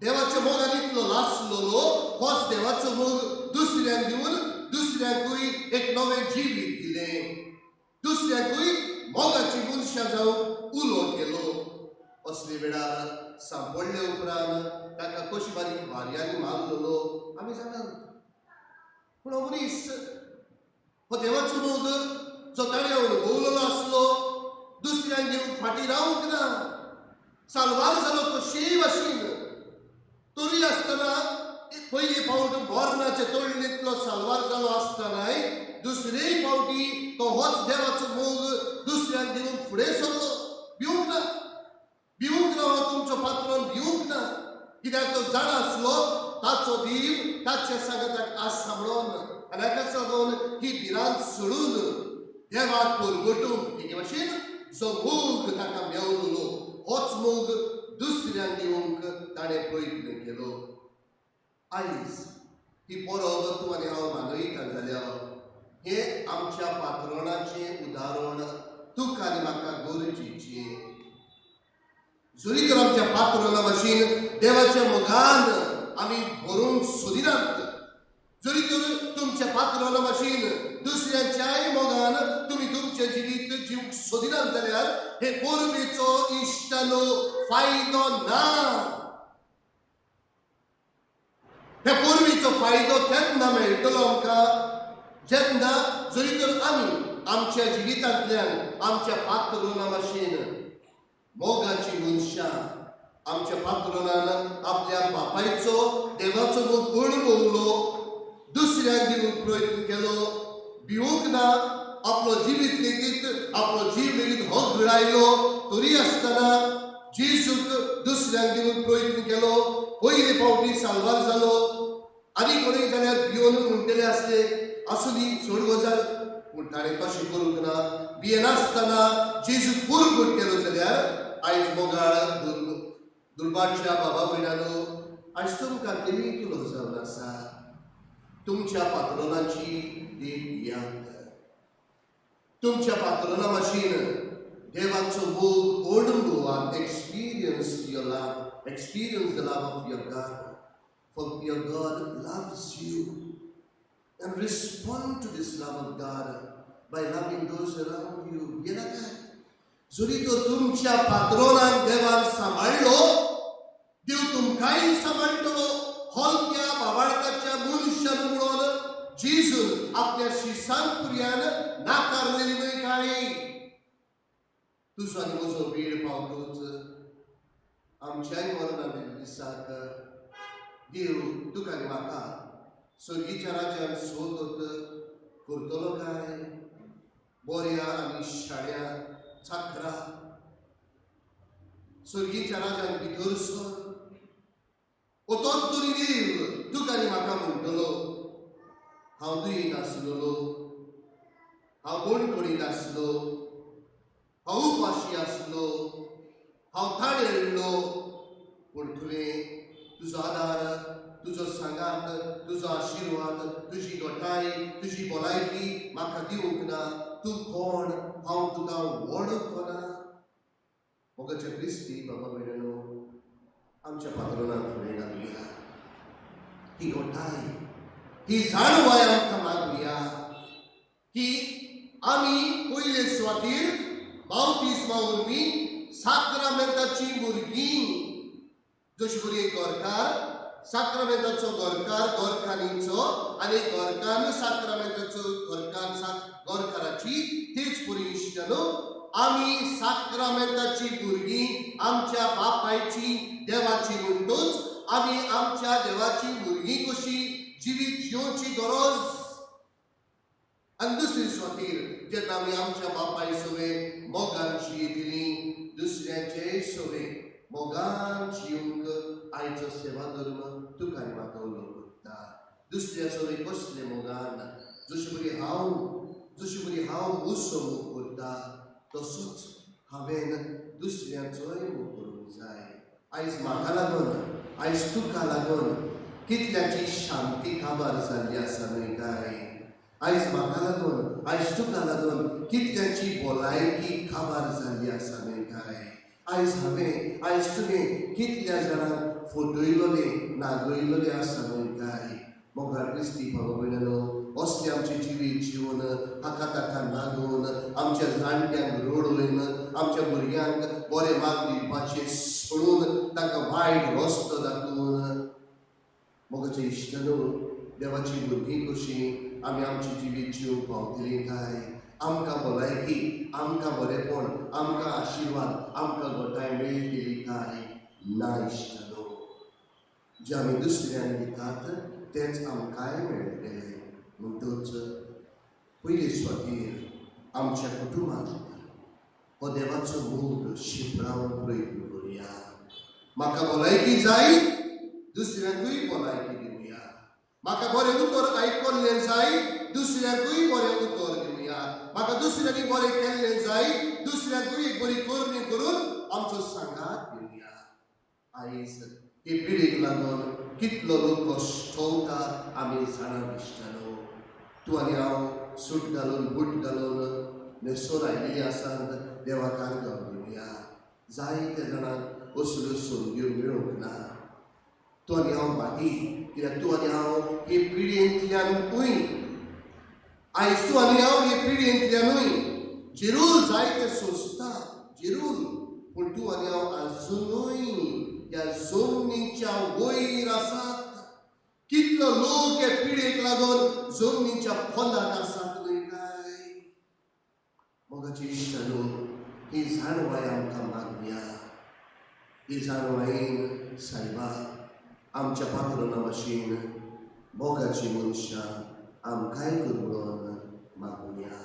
देवाच्या मोगान इतलो लासलेलो, होच देवाचो मोग दुसऱ्यांक दिवन दुसऱ्यांकूय एक नवें जिवीत दिलें, दुसऱ्यांकूय मोगाची मनशां जावंक उलो केलो. असले वेळार सांपडले उपरांत ताका कशी बारीक वारयांनी मारलेलो आमी जाणात. पूण हो मनीस, हो देवाचो मोग जो ताणें अणभवलेलो आसलो, दुसऱ्यांक घेवन फाटीं रावंक ना. साल्वार जालो कशेय भाशेन, तरी आसतना पयली फावट बोर्नाचे तोडणेंतलो साल्वार जालो आसतनाय दुसरेय फावटी तो होच देवाचो मोग दुसऱ्यांक दिवंक फुडें सरलो. कित्याक तो जाणा आसलो ताचो देव ताच्या सांगाताक आसा म्हणून. आनी हाकाच लागून ही भिरांत सोडून देवाक परगटूंक एके भाशेन जो मोग ताका मेवलो होच मोग दुसऱ्यांक दिवंक ताणें प्रयत्न केलो. आयज ही परब तूं आनी हांव मानयता जाल्यार हें आमच्या पात्रोणाचें उदाहरण तुका आनी म्हाका गरजेचें. जरी तर आमच्या पात्रोणा भाशेन देवाच्या मोगान आमी भरूंक सोदिनात, जरी तर तुमच्या पात्रोणा भाशेन दुसऱ्यांच्याय मोगान तुमी तुमचें जिवीत जिवंक सोदिनात जाल्यार हे परबेचो इश्टानो फायदो ना. ह्या परबेचो फायदो तेन्ना मेळटलो आमकां जेन्ना जरी तर आमी आमच्या जिवितांतल्यान आमच्या पात्रोणा भाशेन मोगाची मनशां आमच्या पात्रोनान आपल्या बापायचो देवाचो मोग अणभवलो, दुसऱ्यांक दिवंक प्रयत्न केलो, भिवूंक ना, आपलो जिवीत लेगीत आपलो जीव लेगीत हो घडायलो तरी आसतना जेजूक दुसऱ्यांक दिवंक प्रयत्न केलो. पयले फावटी साल्वार जालो आनी कोणूय जाल्यार भियोन म्हणटले आसले आसूं दी सोड गजाल, पूण ताणें तशें करूंक ना. भियेनासतना जेजूक पुरगूट केलो जाल्यार आयज मोगाळ दुर्बाच्या बाबा भयणानो आयज तुमकां तरी तुलो जावन आसा. तुमच्या पात्रोनाची देख घेयात. तुमच्या पात्रोना भाशेन देवाचो मोग अणभवात. Experience your love, experience the love of your God, for your God loves you, and respond to this love of God by loving those around you. येनाका जरी तो तुमच्या पात्रोनाक देवान सांबाळ्ळो, देव तुमकांय सांबाळटलो. हलक्या बाबाळकाच्या मनशान म्हणून जेजून आपल्या शिसांक पुर्यान नाकारलेली न्हय काय. तुजो आनी म्हजो वेळ पावतूच आमच्याय मरणा दिसाक देव तुका आनी म्हाका सर्गीच्या राज्यान सोद करतलो काय? बोऱ्या आनी शाण्या चाकरा सर्गीच्या राज्यान भितर सर. ओ तोच तरी देव तुका आनी म्हाका म्हणटलो, हांव दुयेंत आसलेलो, हांव बणखणीत आसलो, हांव उपाशी आसलो, हांव ताणेल्लो, पूण तुवें तुजो आदार, तुजो सांगात, तुजो आशिर्वाद, तुजी घटाय, तुजी भलायकी म्हाका दिवंक ना. तूं कोण? हांव तुका वळखना. मोगाचे क्रिस्ती बाबा भयणानो, आमच्या पात्रोनाक फुडें घालुया. ही घटाय, ही जाणवाय आमकां मागुया की आमी पयले सुवातीर बावतिस्मा वरवीं साक्रामेंताची भुरगीं. जशी बरी एक घरकार साक्रामेंताचो घरकार घरकान्नीचो आनी घरकान्न साक्रामेंताचो घरकार घरकाराची, तेच परी इश्टानो आमी साक्रामेंताची भुरगीं आमच्या बापायची देवाची. म्हणटूच आमी आमच्या देवाची भुरगीं कशी जिवीत जिवची गरज. आनी दुसरी सुवातीर जेन्ना आमी आमच्या बापाय सवें मोगान जियेतली, दुसऱ्यांचेय सवें मोगान जिवंक आयचो सेवा धर्म तुका आनी म्हाका उलोवंक कोत्ता. दुसऱ्या सवें कसले मोगान, जशे बरी हांव मुसो मोग करता तसोच हांवें दुसऱ्यांचोय मोग करूंक जाय. आयज म्हाका लागून, आयज तुका लागून कितल्याची शांती काबार जाल्ली आसा न्हय काय? आयज म्हाका लागून, आयज तुका लागून कितल्याची भलायकी काबार जाल्ली आसा न्हय काय? आयज हांवें, आयज तुवें कितल्या जाणांक फटयलोले, नागयलोले आसा न्हय काय? मोगाळ क्रिस्ती भाव भयणानो, असलें आमचें जिवीत जिवन हाका ताका नागोवन, आमच्या जाणट्यांक रडोवन, आमच्या भुरग्यांक बरें मार्ग दिवपाचें सोडून तांकां वायट रस्तो दाखोवन, मोगाचे इश्टानो, देवाची भुरगीं कशीं आमी आमचें जिवीत जिवंक पावतलीं काय? आमकां भलायकी, आमकां बरेंपण, आमकां आशिर्वाद, आमकां घटाय मेळटली काय ना? इश्टानो, जें आमी दुसऱ्यांक दितात तेंच आमकांय मेळटलें. म्हणटच पयले सुवातीर आमच्या कुटुंबांत हो देवाचो मोग शिंपडावंक प्रयत्न करुया. म्हाका भलायकी जाय. दुसऱ्यांकूय भलायकी दिवया. म्हाका बरें उतर आयकल्लें जाय, दुसऱ्यांकूय बरें उतर दिवया. म्हाका दुसऱ्यांनी बरें केल्लें जाय, दुसऱ्यांकूय एक बरी करणी करून आमचो सांगात दिवया. आयज हे पिडीक लागून कितलो लोक कश्टवता आमी जाणा दिसतालो. तूं आनी हांव सूट घालून बूट घालून न्हेसोन आयिल्ली आसात, देवाक आर्गां दिवया. जायते जाणांक असल्यो संद्यो मेळूंक ना. तूं आनी हांव भागी, कित्याक तूं आनी हांव हे पिळयेंतल्यानूय, आयज तूं आनी हांव हे पिळयेंतल्यानूय जिरूल जायते सोंसता जिरूल, पूण तूं आनी हांव आजुनूय ह्या जमनीच्या वयर आसात. कितलो लोक हे पिळयेक लागून जमनीच्या पोंदाक आसात न्हय काय? मोगाची इश्टानो, ही जाणवाय आमकां मागया. ही जाणवायेन सायबा आमच्या पात्रोना भाशेन मोगाची मनशां आमकांय कर म्हणून मागुया.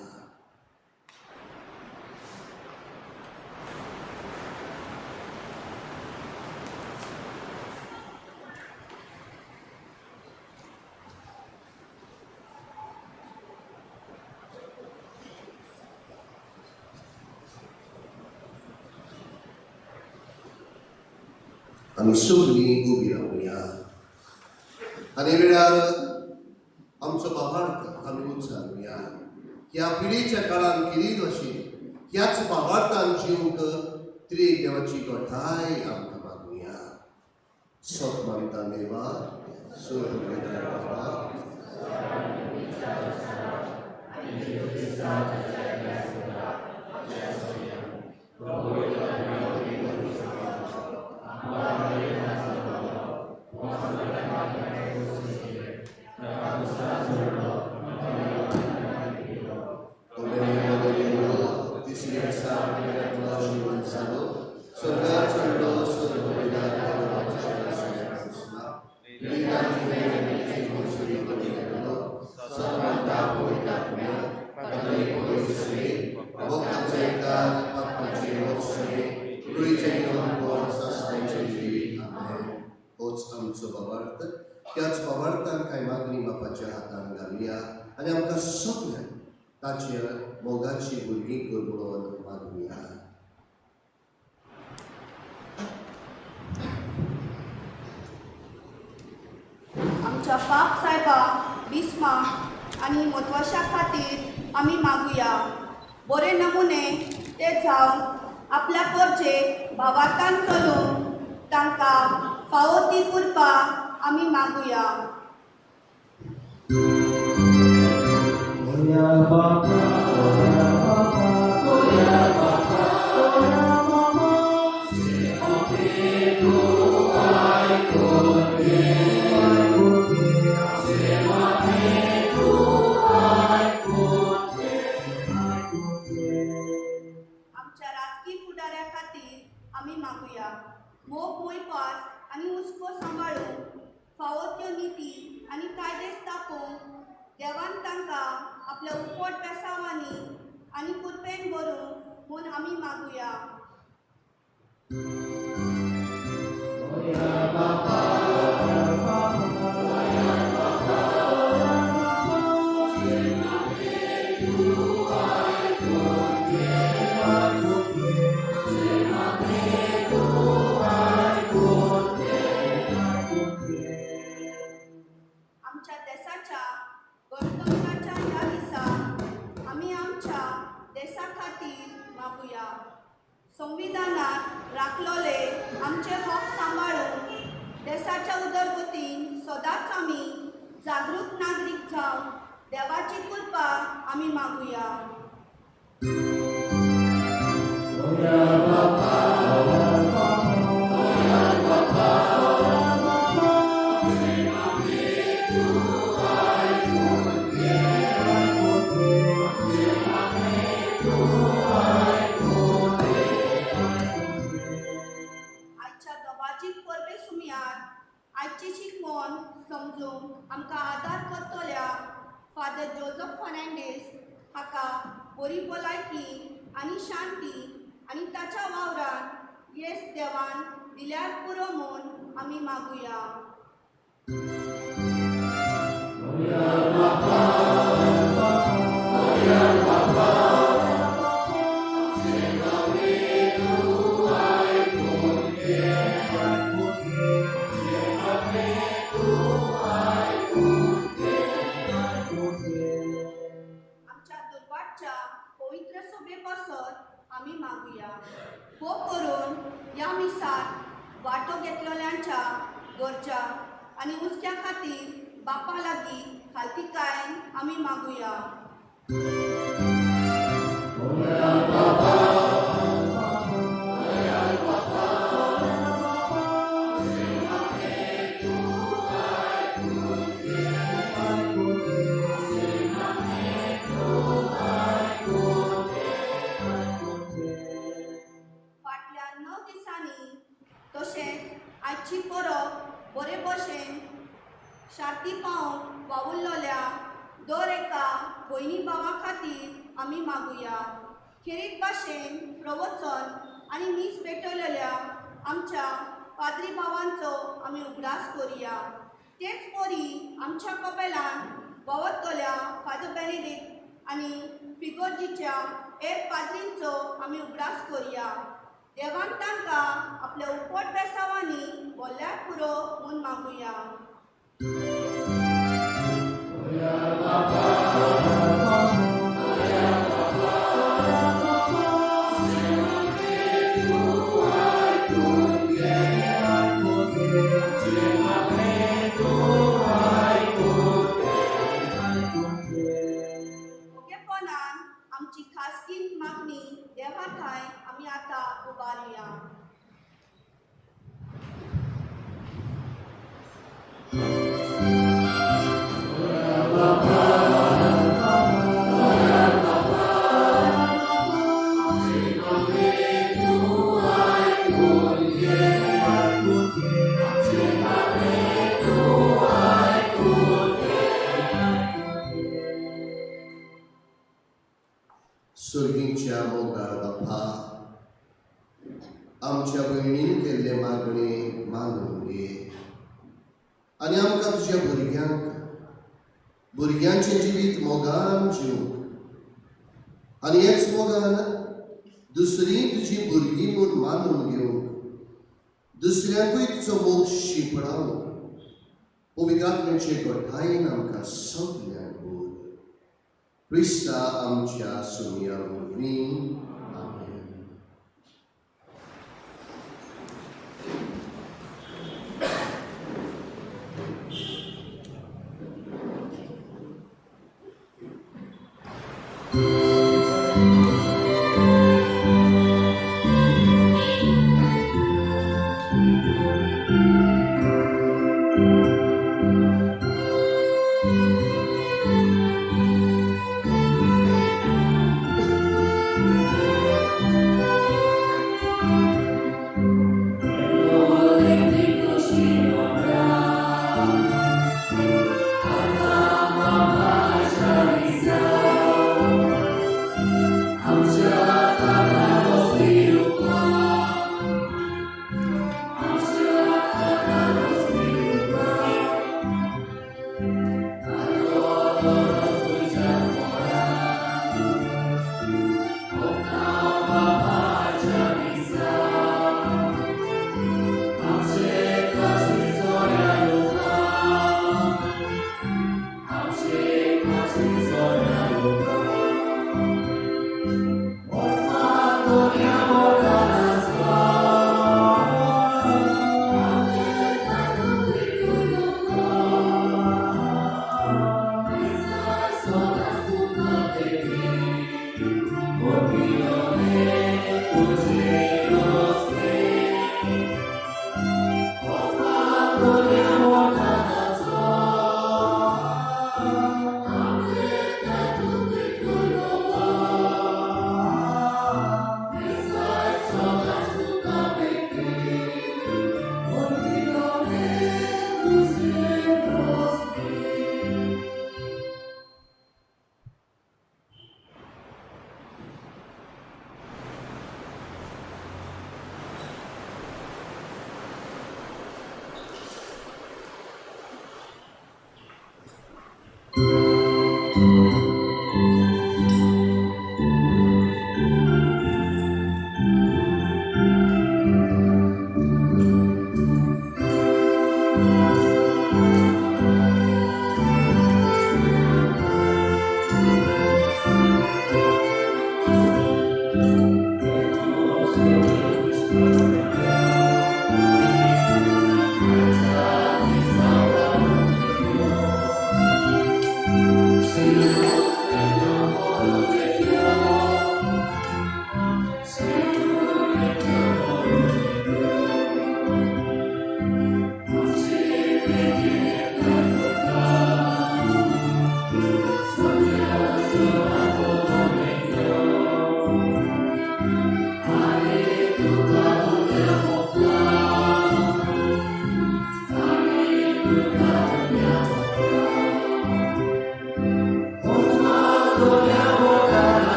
आमी सगळीं उबी रावया आनी वेळार आमचो भावार्थ आमी उच्चारुया. ह्या पिढीच्या काळान किरीत अशी ह्याच भावार्थान जिवंक त्रिएक देवाची गोठाय आमकां मागुया. सत मानता देवा, स्वर्ग बाबा, आमचो भावार्थ त्याच भावार्थान कांय मागणी बापाच्या हातान घालुया आनी आमकां सगल्यांक ताच्या मोगाची भुरगीं कर म्हणून मागुया. आमच्या पाप सायबा बिस्मा आनी म्हत्वाच्या खातीर आमी मागुया. बरे नमुने ते जावन आपल्या परचे भावार्थान चलून तांकां फावो ती कृपा आमी मागुया. आमच्या राजकी फुडाऱ्या खातीर आमी मागुया. मोग मोयपास आनी हुस्को सांबाळून फावो त्यो निती आनी कायदे स्थापून देवान तांकां आपल्या उपट बेसांवांनी आनी कृपेन भरूं म्हूण आमी मागुया. आमच्या देसाच्या गणतंत्राच्या ह्या दिसा आमी आमच्या देसा खातीर मागुया. संविधानात राखलोले आमचे हक सांबाळून देसाच्या उदरगतीन सदांच आमी जागृत नागरीक जावन देवाची कृपा आमी मागुया. आयच्या दबाजीक परबे सुमयार आयची शिकवण समजूंक आमकां आदार करतल्या फादर जोजफ फर्नांडीस हाका बरी भलायकी आनी शांती आनी ताच्या वावरान येस देवान दिल्यार पुरो म्हूण आमी मागुया. आमच्या दुर्वाटच्या पवित्र सभे पासत आमी मागुया. हो करून ह्या मिसाक वांटो घेतलेल्यांच्या गरजा आनी हुस्क्या खातीर बापा लागीं खालतीकायेन आमी मागुया. फाटल्या 9 दिसांनी तशेंच आयची परब बरे भशेन शांती पावंक वावुरलेल्या दर एका भयणी भावा खातीर आमी मागुया. खेरीत भाशेन प्रवचन आनी मीस पेटवलेल्या आमच्या पाद्री भावांचो आमी उगडास करुया. तेच परी आमच्या कपेलान वावरतल्या फादर बेनेडिक्ट आनी फिगोर्जीच्या हेर पाद्रींचो आमी उगडास करुया. देवान तांकां आपल्या उपट बेसांवांनी बोल्ल्यार पुरो म्हूण मागुया. ओगेपणान आमची खासगी मागणी देवा ठांय आमी आतां उबारुया. सुर्गींच्या मोगाळ बापा, आमच्या भयणीन केल्ले मागणे मानून घे आनी आमकां तुज्या भुरग्यांक भुरग्यांचें जिवीत मोगान जिवंक आनी हेच मोगान दुसरी तुजी भुरगीं म्हूण मानून घेवंक, दुसऱ्यांकूय तुजो मोग शिंपडावंक पवित्र आत्म्याचे घटायेन आमकां सगल्यांक बोल. क्रिस्ता आमच्या सुमया वरवीं. आमेन. Thank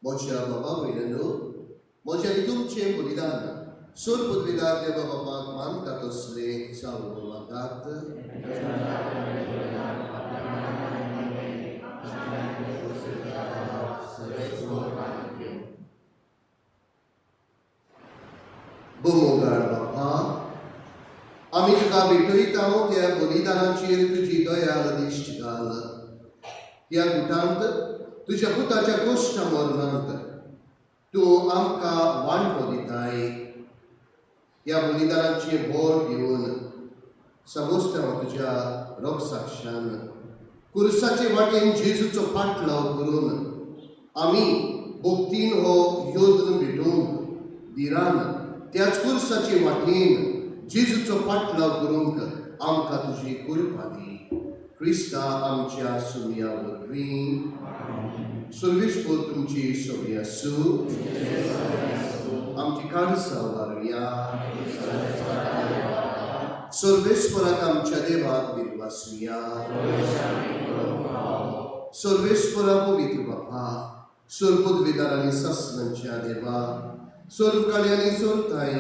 म्हज्या बाबा भयणांनो, म्हज्या आनी तुमचें बलिदान सोर पदवीदार देवा बापाक मानता तसलें जावं मागात. बोमोगाळ बापा, आमी तुका भेटयता त्या बलिदानाचेर तुजी दया दिश्ट घाल. ह्या गुटांत तुज्या पुताच्या कोश्टा मरणांत तूं आमकां वांटो दिताय. ह्या बलिदानाचें बोर घेवन समजता तुज्या रोगसाक्षान कुर्साचे वाटेन जेजूचो पाटलाव करून आमी भक्तीन हो योद्न भेटोवंक धिरान त्याच कुर्साचे वाटेन जेजूचो पाटलाव करूंक आमकां तुजी कृपा दी. क्रिस्ता आमच्या सुमया वरवीं. सर्वेस्पर तुमची सगळी आसूं. आमची काळसां वारुया. सर्वेस्पराक आमच्या देवाक दिनवासुया. सर्वेस्परा पवित्र बापा, सर्वपदवीदार आनी सासणांच्या देवा, सर्वकाळी आनी सर्वताय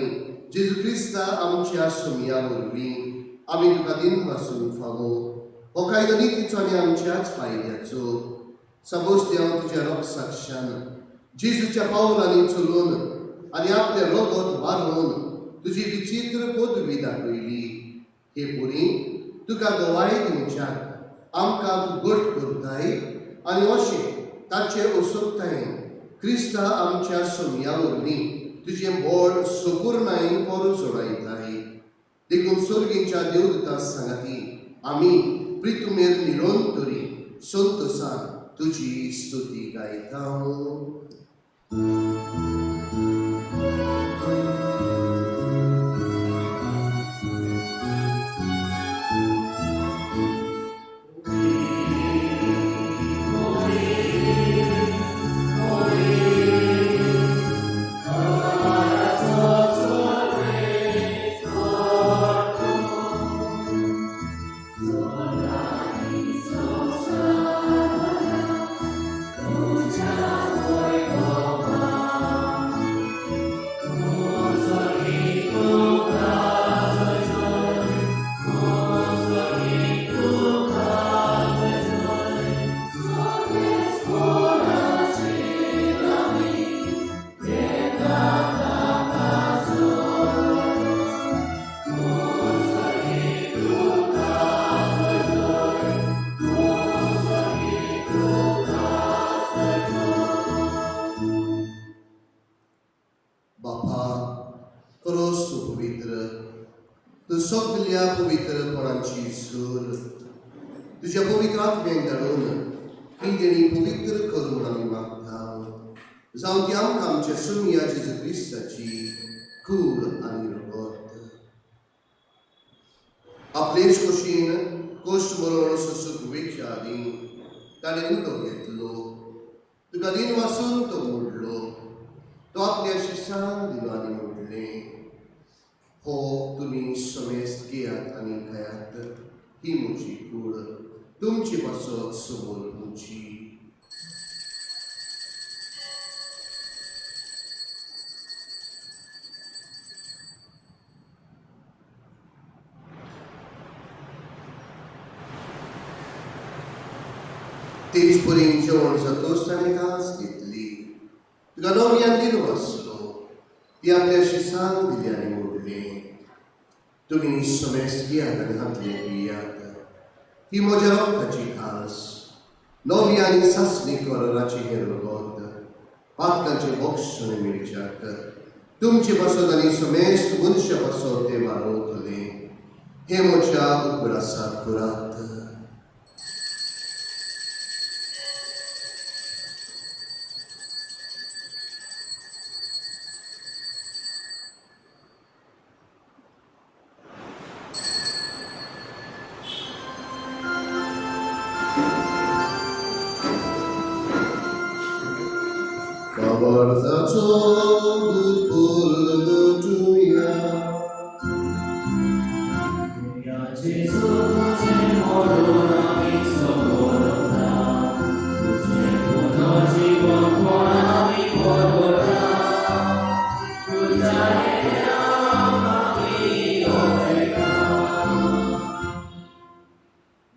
जेजू क्रिस्ता आमच्या सुमया वरवीं आमी तुका दिनवासूंक फावो. हो कायदो नितीचो आनी आमच्याच फायद्याचो. सबोस्त्यांव तुज्या रोगसाक्षान जेजूच्या पावलांनी चलून आनी आपलें रोगत वारोवन तुजी विचित्र पदवी दाखयली. हे पुरी तुका गवाय दिवच्याक आमकां तूं घट करताय आनी अशें ताचे असोगतायेन क्रिस्ता आमच्या सोमया वरवीं तुजें बळ सपूर्णायेन परत जोडायताय. देखून सर्गींच्या देवदूता सांगाती आमी प्रितुमेर निरंतरी संतोसान तुजी स्तुती गायता. सगल्या पवित्रपणाची सूर तुज्या पवित्र आत्म्याक धाडून ही देणी पवित्र करून आमी मागता. जावं ती आमकां आमच्या सुमया जेजू क्रिस्ताची कूड आनी रगत. आपलेच कुशीन कोश्ट मरण सोसूक वेच्या आदीं ताणें उदक घेतलो, तुका दिन वासून तो मोडलो, तो आपल्या शिसांक दिलो आनी मोडलें, हो तुमी समेस्त घेयात आनी खायात, ही म्हजी कूड तुमचे पासत समोर म्हजी. तेच परी जेवण जातोच ताणें कास घेतली, तुका नव्यान दिलो आसलो, ती आपल्या शिसांक दिली आनी मोडलें, तुमी समेस्त घेयात आनी हातलें पियात, ही म्हज्या रक्ताची खास नवी आनी सासणी कराराची हें रगत पातकांचें बक्षण मेळच्याक तुमचे पासत आनी समेस्त मनशा पासत तें वारोवतलें. हें म्हज्या उगडासाक करात. भावार्थाचो गुटफुल गुटुया.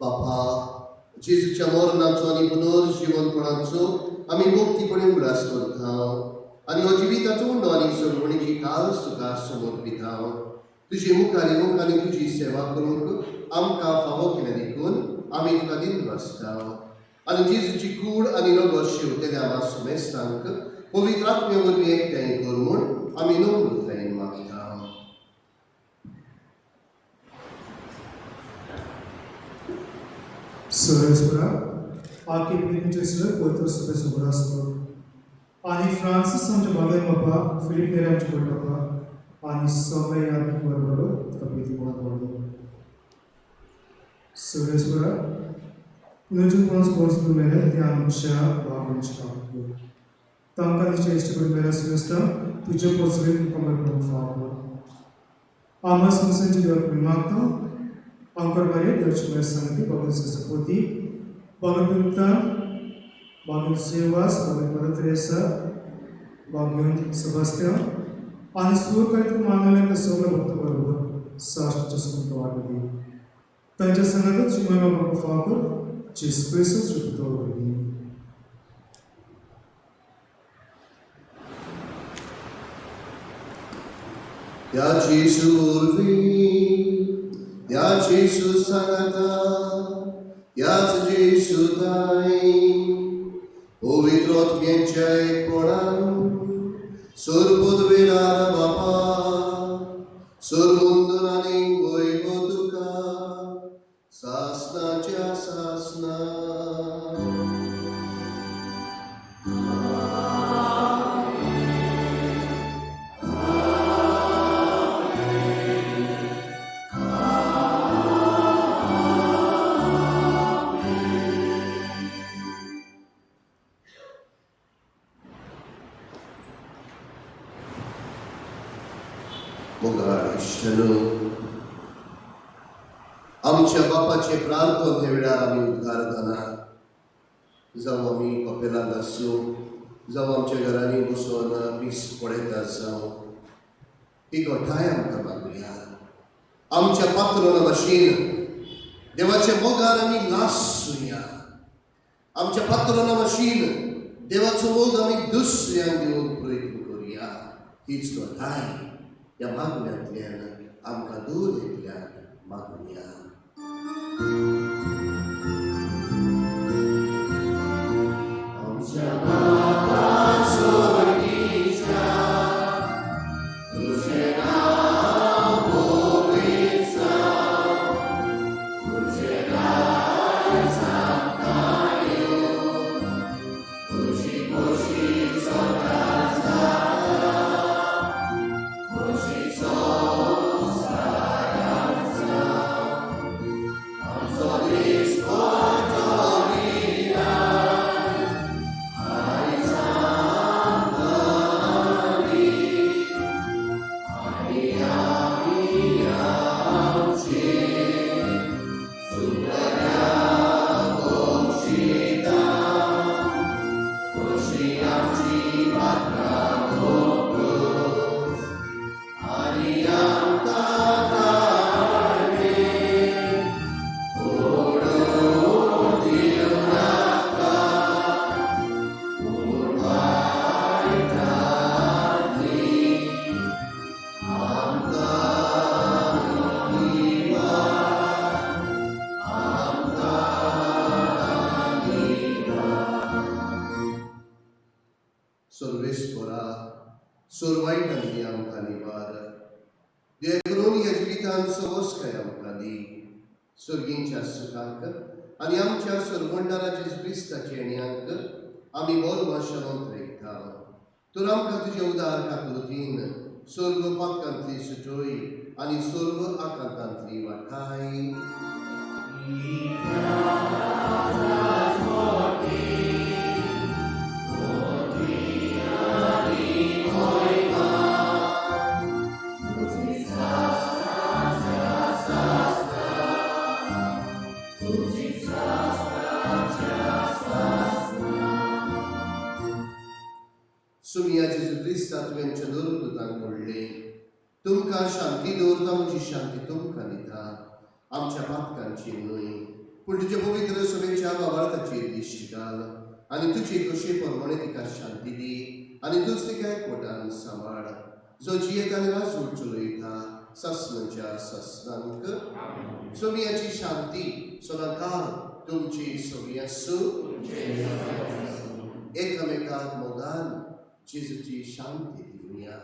बापा, जेजूच्या मरणाचो आनी पुनर्जिवनपणाचो आमी मुक्तीपणे उगडास करता आनी हो जिविताचो उंडो आनी सोडवणीची काल तुका समर्पिता. तुजे मुखार येवंक आनी तुजी सेवा करूंक आमकां फावो केलें देखून आमी तुका दिनवासता. आनी जेजूची कूड आनी रगत शेवटेल्या आमा सुमेस्तांक पवित्र आत्म्या वरवीं एकठांय कर म्हूण आमी नम्रतायेन मागता. सर्वेस्परा, आके प्रेमीचे पवित्र सभेचो उगडास कर आनी फ्रांसीस आमच्या बाबेन बापा, फिलीप नेरी आमचे व्हड बापा आनी सगळे यादीक बरोबर तुका प्रिती मोगान व्हडलो. सर्वेस्परा, पुनर्जीवपणाचो वर्स मेले ते आमच्या बाबांच्या काकू तांकां तिच्या इश्ट करून मेल्या सुमेस्ता तुजे पोचवे तुका बरें फावो कर. आमा संस्थेचे देवाक आमी मागता. अंकर मारिया, देवाची माय सांगती, बाबा सपोती, बाबा पिलतान, बाबा सेवास, बाबा मदर तेरेसा, बाबा सेबास्तियान आनी सुरकारीत मानवल्या सगळ्या भक्त बरोबर साश्टीच्या सुमंत वाडली तांच्या सांगातच महिमा बाबा फाव कर जेसू क्रिस्तूच पुता वरवीं. त्या जेजू वरवीं, त्या जेजू सांगाता, त्याच जेजू ताई, पवित्र आत्म्याच्या एकपणान, सर्वपदवेलार बापा, सर्वंदन आनी वैभव तुका सासनाच्या सासना. मोगाळ इश्टनो, आमच्या बापाचे प्रार्थन हे वेळार आमी उद्गार जाना. जावं आमी कपेलांत आसूं, जावं आमच्या घरांनी बसून मीस पळयता जावं, ही गोठाय आमकां मागुया. आमच्या पात्रोना भाशेन देवाच्या मोगान आमी लासुया. आमच्या पात्रोना भाशेन देवाचो मोग आमी दुसऱ्यांक दिवंक प्रयत्न करुया. हीच गोठाय ह्या मागण्यांतल्यान आमकां दूर एकल्याक मागुया. आमच्या बापा स्वर्गीच्या, तुझें नांव पवित्र जावं, तुझें राज्य जाता येवं, तुजी खोशी स्वर्गात जाता तशी संवसारांत जावं. आमचो दिसपट्टो गिराण आयज आमकां दी, आनी आमी आमचे चुकल्यांक बक्षिता तशी आमची पात्रां भोगोस, आनी आमकां ताळमेळ ओडून दिवं नाका, पूण वायटांतली आमकां निवार, आमकां निवार. सर्वेस्परा, सर्वायटांतली आमकां निवार. देखून ह्या जिवितांत सवस्काय आमकां दी. सर्गींच्या सुखाक आनी आमच्या सरवंडारा जेजू क्रिस्ताच्या येण्यांक आमी बोरमाशानोत रेखता. तर आमकां तुजे उदार काकुळतीन सर्व पातकांतली सुटोय आनी सर्व आकांतांतली वाठाय. सुमिया जेजू क्रिस्ता तुवें चंद्रदूतांक म्हणलें, तुमकां शांती दवरता, म्हजी शांती तुमकां दिता. आमच्या पातकांची न्हय पूण तुज्या पवित्र सभेच्या बाबार्थाचेर दिश्ट घाल आनी तुजे कशे प्रमाणे तिका शांती दी आनी तूंच तिका एकवटान सांबाळ, जो जियेता आनी राजवट चलयता सासणाच्या सासणांक. सोमियाची शांती सदांकाळ तुमची सोमी आसूं. एकामेकाक मोगान जेजूची शांती दिवया.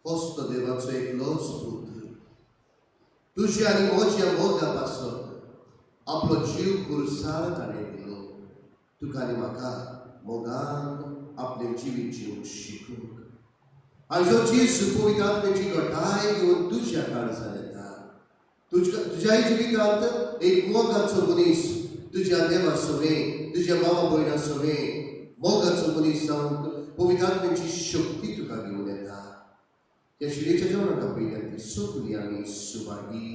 होस्तो देवाचो एकलोच पूत तुज्या आनी म्हज्या मोगा पासत आपलो जीव कुरसार ताणें दिलो. तुका आनी म्हाका मोगान आपलें जिवीत जिवंक शिकूंक आनी जो जेजू पवित्र आत्म्याची घटाय घेवन तुज्या काळजान येता, तुज्याय जिवितांत एक मोगाचो मनीस तुज्या देवा सवें, तुज्या भावा भयणा सवें मोगाचो मनीस जावंक पवित्र आत्म्याची शक्ती तुका घेवन येता. ह्या शिरेच्या जेवणाक आपयल्या ती सगळी आमी सुभागी.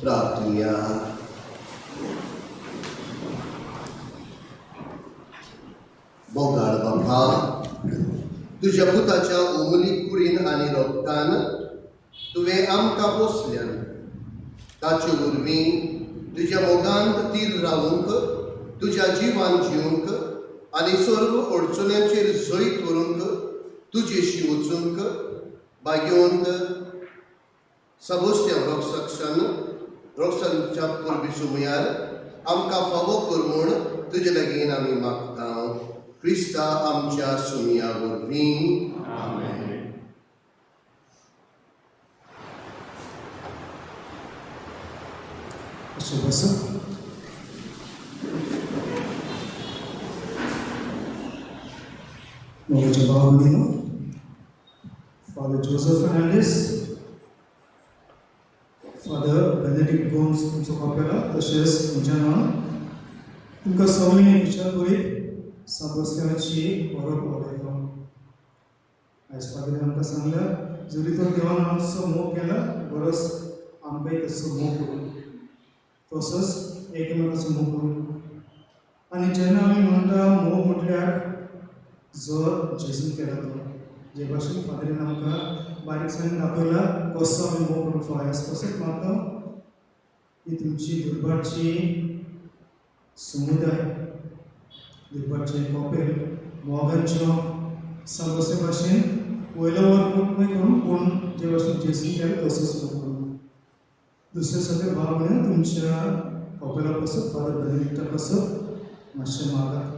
प्रार्थुया. बोगाळ बाबा, तुज्या पुताच्या उमली कुडीन आनी रोगतान तुवें आमकां पोसल्यान, ताचे वरवीं तुज्या मोगांत तीर रावूंक, तुज्या जिवान जिवंक आनी सर्व अडचण्यांचेर जैत व्हरूंक तुजेशी वचूंक भाग्यवंत सबस्त्यांव रोक्साक्षान रोक्सांच्या परबी सुमयार आमकां फावो कर म्हूण तुजे लागीं आमी मागता, क्रिस्ता आमच्या सुमया वरवीं, आमेन. अशें बसप. म्हज्या भाव भयणीनो, father Joseph Fernandes, father Benedict Gomes तुमचो कॉपेला तशेंच म्हज्या नांवान तुमकां सगळीं विचार करीत सांबस्त्याची परब उलयता. आयज फादरीन आमकां सांगल्या, जरी तर देवान आमचो मोग केला, बरोच आमकांय तसो मोग करूं, तसोच एकमेकाचो मोग करूं. आनी जेन्ना आमी म्हणटा मोग म्हटल्यार जो जेजून केला तो, जे भाशेन फादरीन आमकां बारीकसाणेन दाखयला कसो आमी मोग करूंक फावो, तसोच म्हाका ही तुमची दुर्भाटची समुदाय, दुर्भाटचें कॉपेल मोगांच्यो सांगोसे भाशेन वयलो वर मोग न्हय करूं, पूण जे भाशेन जेजून केला तसोच मोग करूं. दुसरे सगळे भाव म्हणून तुमच्या कॉपेला पासत, फादर बेनेडिक्टा पासत मातशें मागात.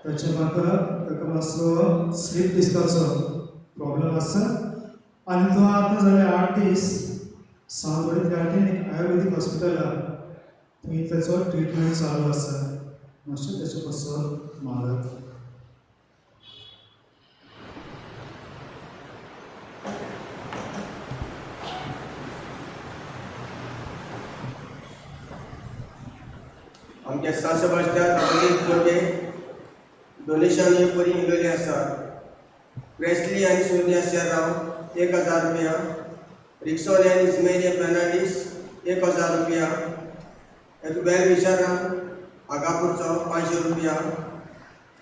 ताचे म्हाका ताका मातसो स्लीप डिस्काचो प्रॉब्लम आसा आनी तो आतां जाले 8 दीस सावंतवाडी गार्डन एक आयुर्वेदीक हॉस्पिटलाक थंय ताचो ट्रिटमेंट चालू आसा. मातशें ताचे पासत मागात. आमच्या सांत सेबास्तियांव कातोलीक इगर्जे डोनेशन हे बरी इगर्जी आसा. प्रेस्ली आनी सोनिया शेर्रांव 1000 रुपया, रिक्सोन आनी इस्मेलिया फर्नांडीस 1000 रुपया, एक वेल विशाराम आगापूरचो 500 रुपया,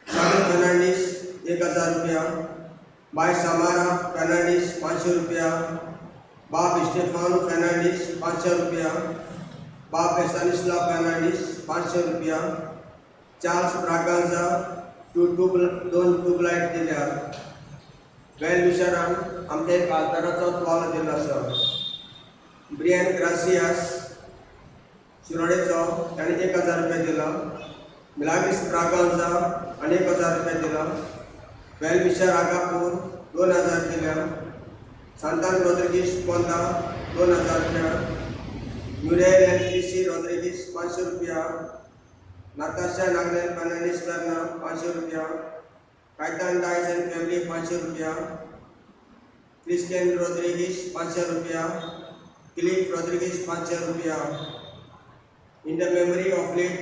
सागर फर्नांडीस 1000 रुपया, बाय सामारा फर्नांडीस 500 रुपया, बाब स्टेफान फर्नांडीस 500 रुपया, बाब एस्तानिस्ला फर्नांडीस 500 रुपया, Charles Braganza two tube 2 tubelight दिल्या. वेल विशारान आमच्या एक आल्ताराचो तुवालो दिल्लो आसा. ब्रियन ग्रासियास शिरोडेचो ताणें 1000 रुपया दिला. मिलाग्रीस ब्रागांजा आनी 1000 रुपया दिला. वेल विशार आगापूर 2000 दिल्या. सांतान रॉड्रिगीस पोंदा 2000 रुपया, म्युरेल एन सी रॉड्रिगीस 500 रुपया, नाताशा नागनेल फर्नांडीस वेर्ना 500 रुपया, कायतान डायस एंड फॅमिली 500 रुपया, क्रिस्टियन रॉड्रिगीस 500 रुपया, क्लिफ रॉड्रिगीस 500 रुपया. In the memory of late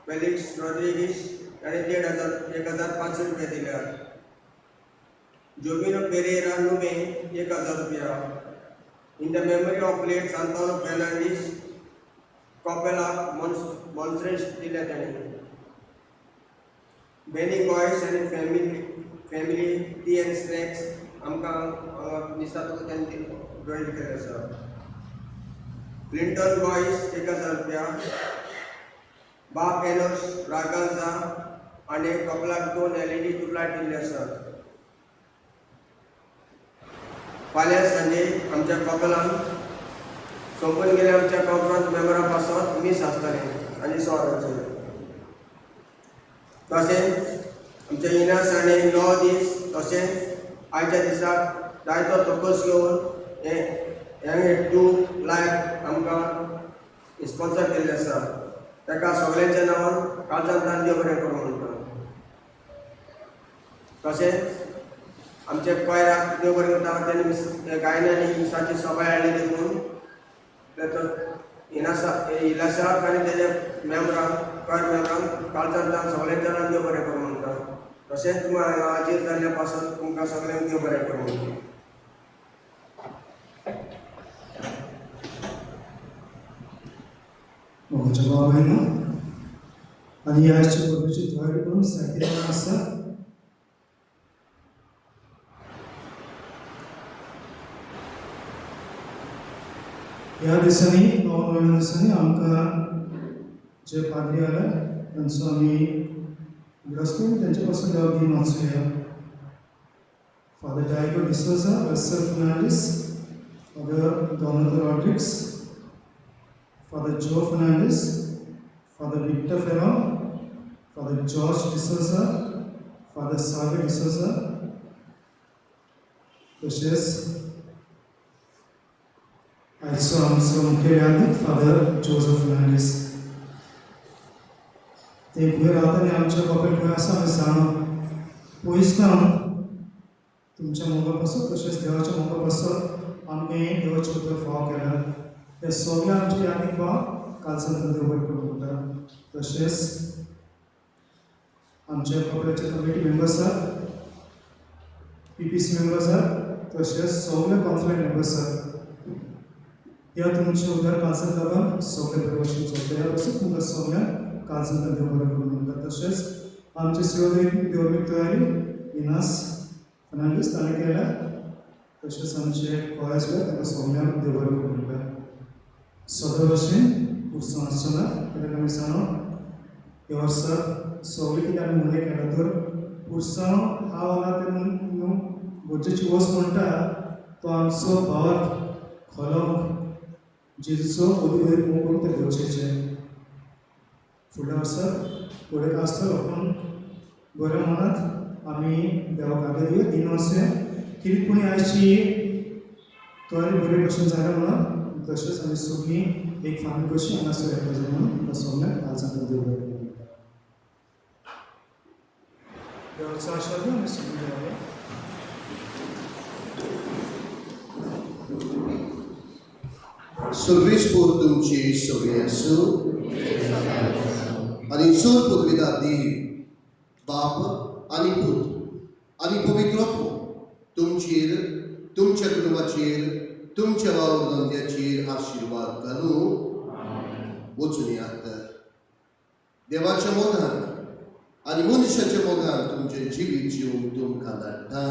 Felix Rodrigues ताणें 1500 1500 रुपया दिल्या. जोबिनो पेरेरा नुमे 1000 रुपया. In the memory of late Santano Fernandes कॉपेलाक मॉन्सरेस दिल्या ताणें. बेनी गोयस आनी फॅमिली टी एंड स्नॅक्स आमकां दिसता तुका तांणी डोनेट केल्लें आसा. क्लिंटन बॉयस 1000 रुपया, बाब एनोस ब्रागांजा आनी कपलाक 2 LED tubelight दिल्ले आसात. फाल्यां सांजे आमच्या कपलान सोंपून गेले आमच्या कॉन्फरन्स मेंबरा पासत मीस आसतलें आनी 100 वरांचेर. तशेंच आमच्या इनास हाणें 9 दीस तशेंच आयच्या दिसाक जायतो तकस घेवन हे ट्यूब लायट आमकां स्पॉन्सर केल्लें आसा. ताका सगळ्यांच्या नांवान काळजान तान देव बरें करूं म्हणटा. तशेंच आमच्या कोयराक देव बरें करता, तेणी गायनांनी मिसाची सभाय हाडली देखून ताचो इनासा इलासाक आनी तेज्या मेंबरांक कोयर मेंबरांक काळजान तान सगळ्यांच्या नांवान देव बरें करूं म्हणटा. तशेंच तुमकां हाजीर जाल्ल्या पासून तुमकां सगळ्यांक देव बरें करूं म्हणटा. मोगाच्या भाव भयणो आनी आयच्या परबेची तयारी करून सारकी जाण आसा. ह्या दिसांनी नवनव्या दिसांनी आमकां जे पाद्री आले तांचो आमी उगडास करून तेंचे पासून देवाक दी वाचुया. Father Diego D'Souza, Russell Fernandes, Father Donato Rodrigues, Father Joe Fernandes, Father Victor Ferro, Father George D'Souza, Father Sagar D'Souza, तशेंच आयचो आमचो मुखेल यादीक फादर जोजफ फर्नांडीस. ते खंय रावता आनी आमच्या कॉपेल खंय आसा आमी जाणा. पयसल्यान तुमच्या मोगा पासत तशेंच देवाच्या मोगा पासत आमकां हें देवाचें उतर फावो केलां. हे सगळे आमचे यादीक भाव कालसान देव बरें करूं म्हणटा. तशेंच आमच्या कॉपेलाचे कमिटी मेंबर्स आसात, पीपीसी मेंबर्स आसात, तशेंच सगळे कॉन्फ्रेंस मेंबर्स आसात. ह्या तुमच्या उदर कालसान लागून सगळे बरे भशेन चलता. ह्या पासून तुमकां सगळ्यांक कालसान देव बरें करूं म्हणटा. तशेंच आमचे सिओ देवमीक तयारी इनास फर्नांडीस ताणें केल्या. तशेंच आमचे कॉलेज ताका सगळ्यांक देव बरें करूं म्हणटा. सदां भशेन पुरसांव आसचो ना कित्याक आमी जाणो ह्या वर्साक सगळें कितें आमी उणें केलां तर पुरसांव हा ना तें न्हू गरजेची वस्त म्हणटा तो आमचो भावार्थ खोलोवंक जेजूचो अदीक अदीक मोग करूंक तें गरजेचें. फुडल्या वर्साक फुडें आसतलो पूण बरें मनात आमी देवाक आग्या दिवया दिन वचुया कितें कोणी आयची तयारी बरे भशेन जाल्या म्हणून. तशेंच आमी सगळीं एक फामील कशी हांगासर येता जाय म्हणून तुमकां सगळ्यांक कालसान देव बरें करूं म्हणटा. देवाचो आशिर्वाद आमी सगळीं देवाक. सर्वेस्पोर तुमची सगळी आसूं आनी सूर पदवीदार देव बाप आनी पूत आनी पवित्र आत्मो तुमचेर, तुमच्या कुटुंबाचेर, तुमच्या वावर धंद्याचेर आशिर्वाद घालूं. वचून यात देवाच्या मोगान आनी मनशाच्या मोगान तुमचें जिवीत जिवन तुमकां धाडटा.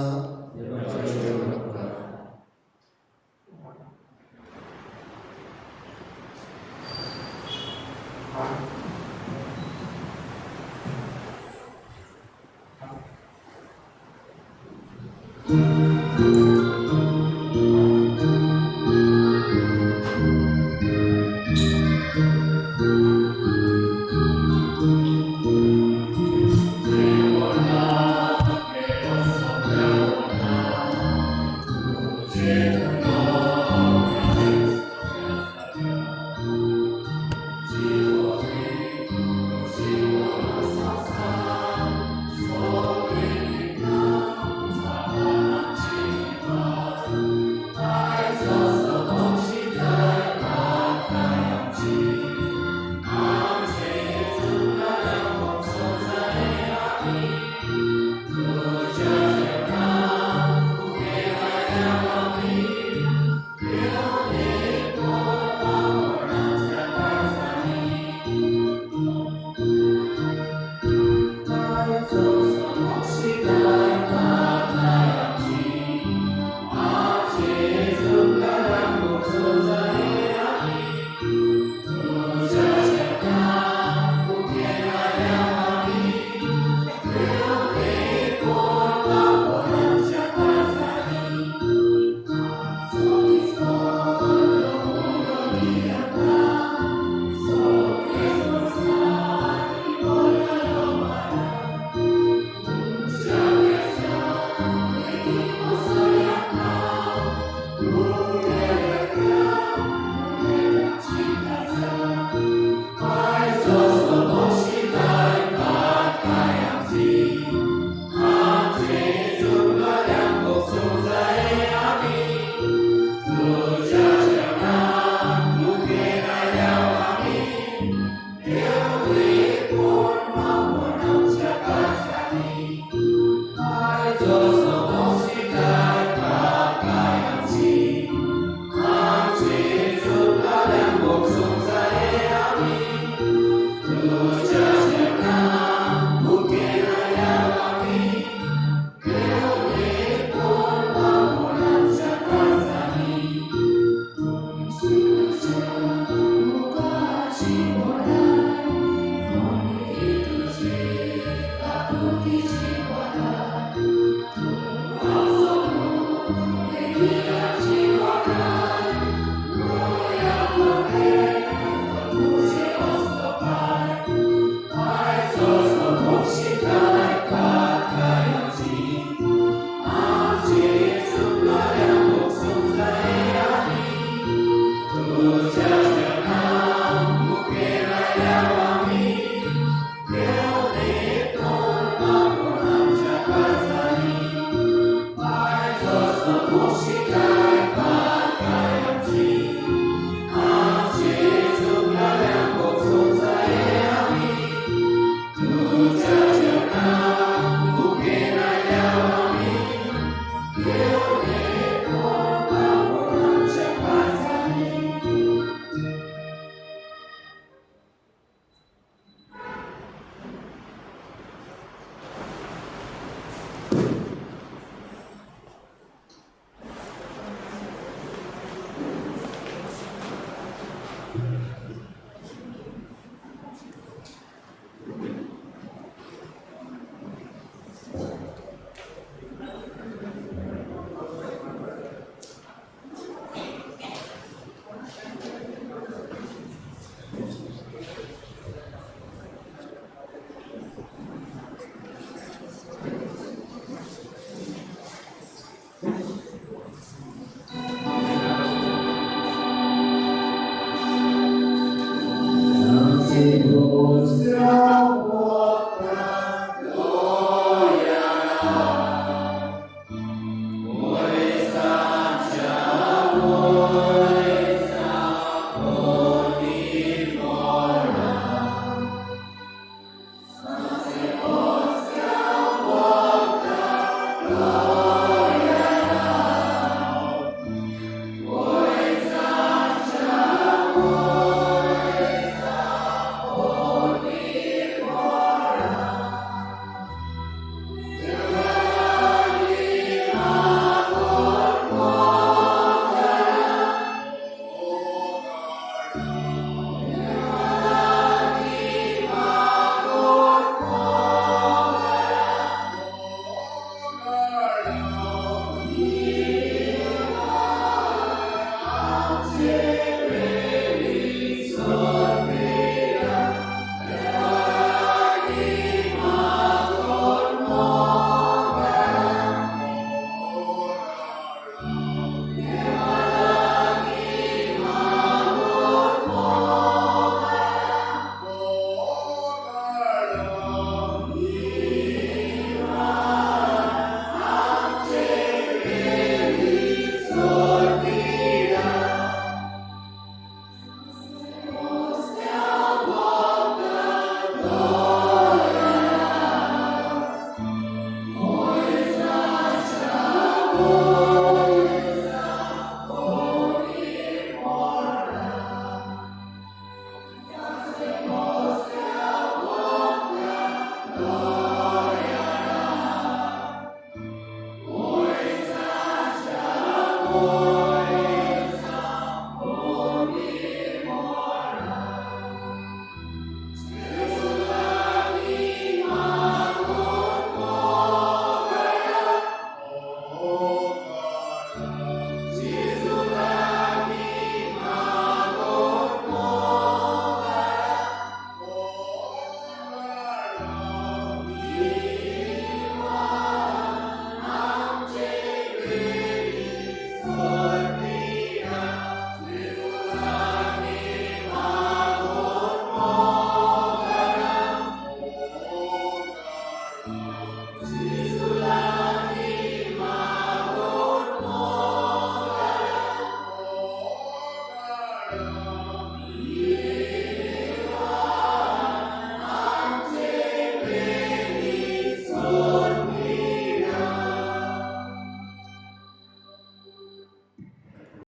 Oh.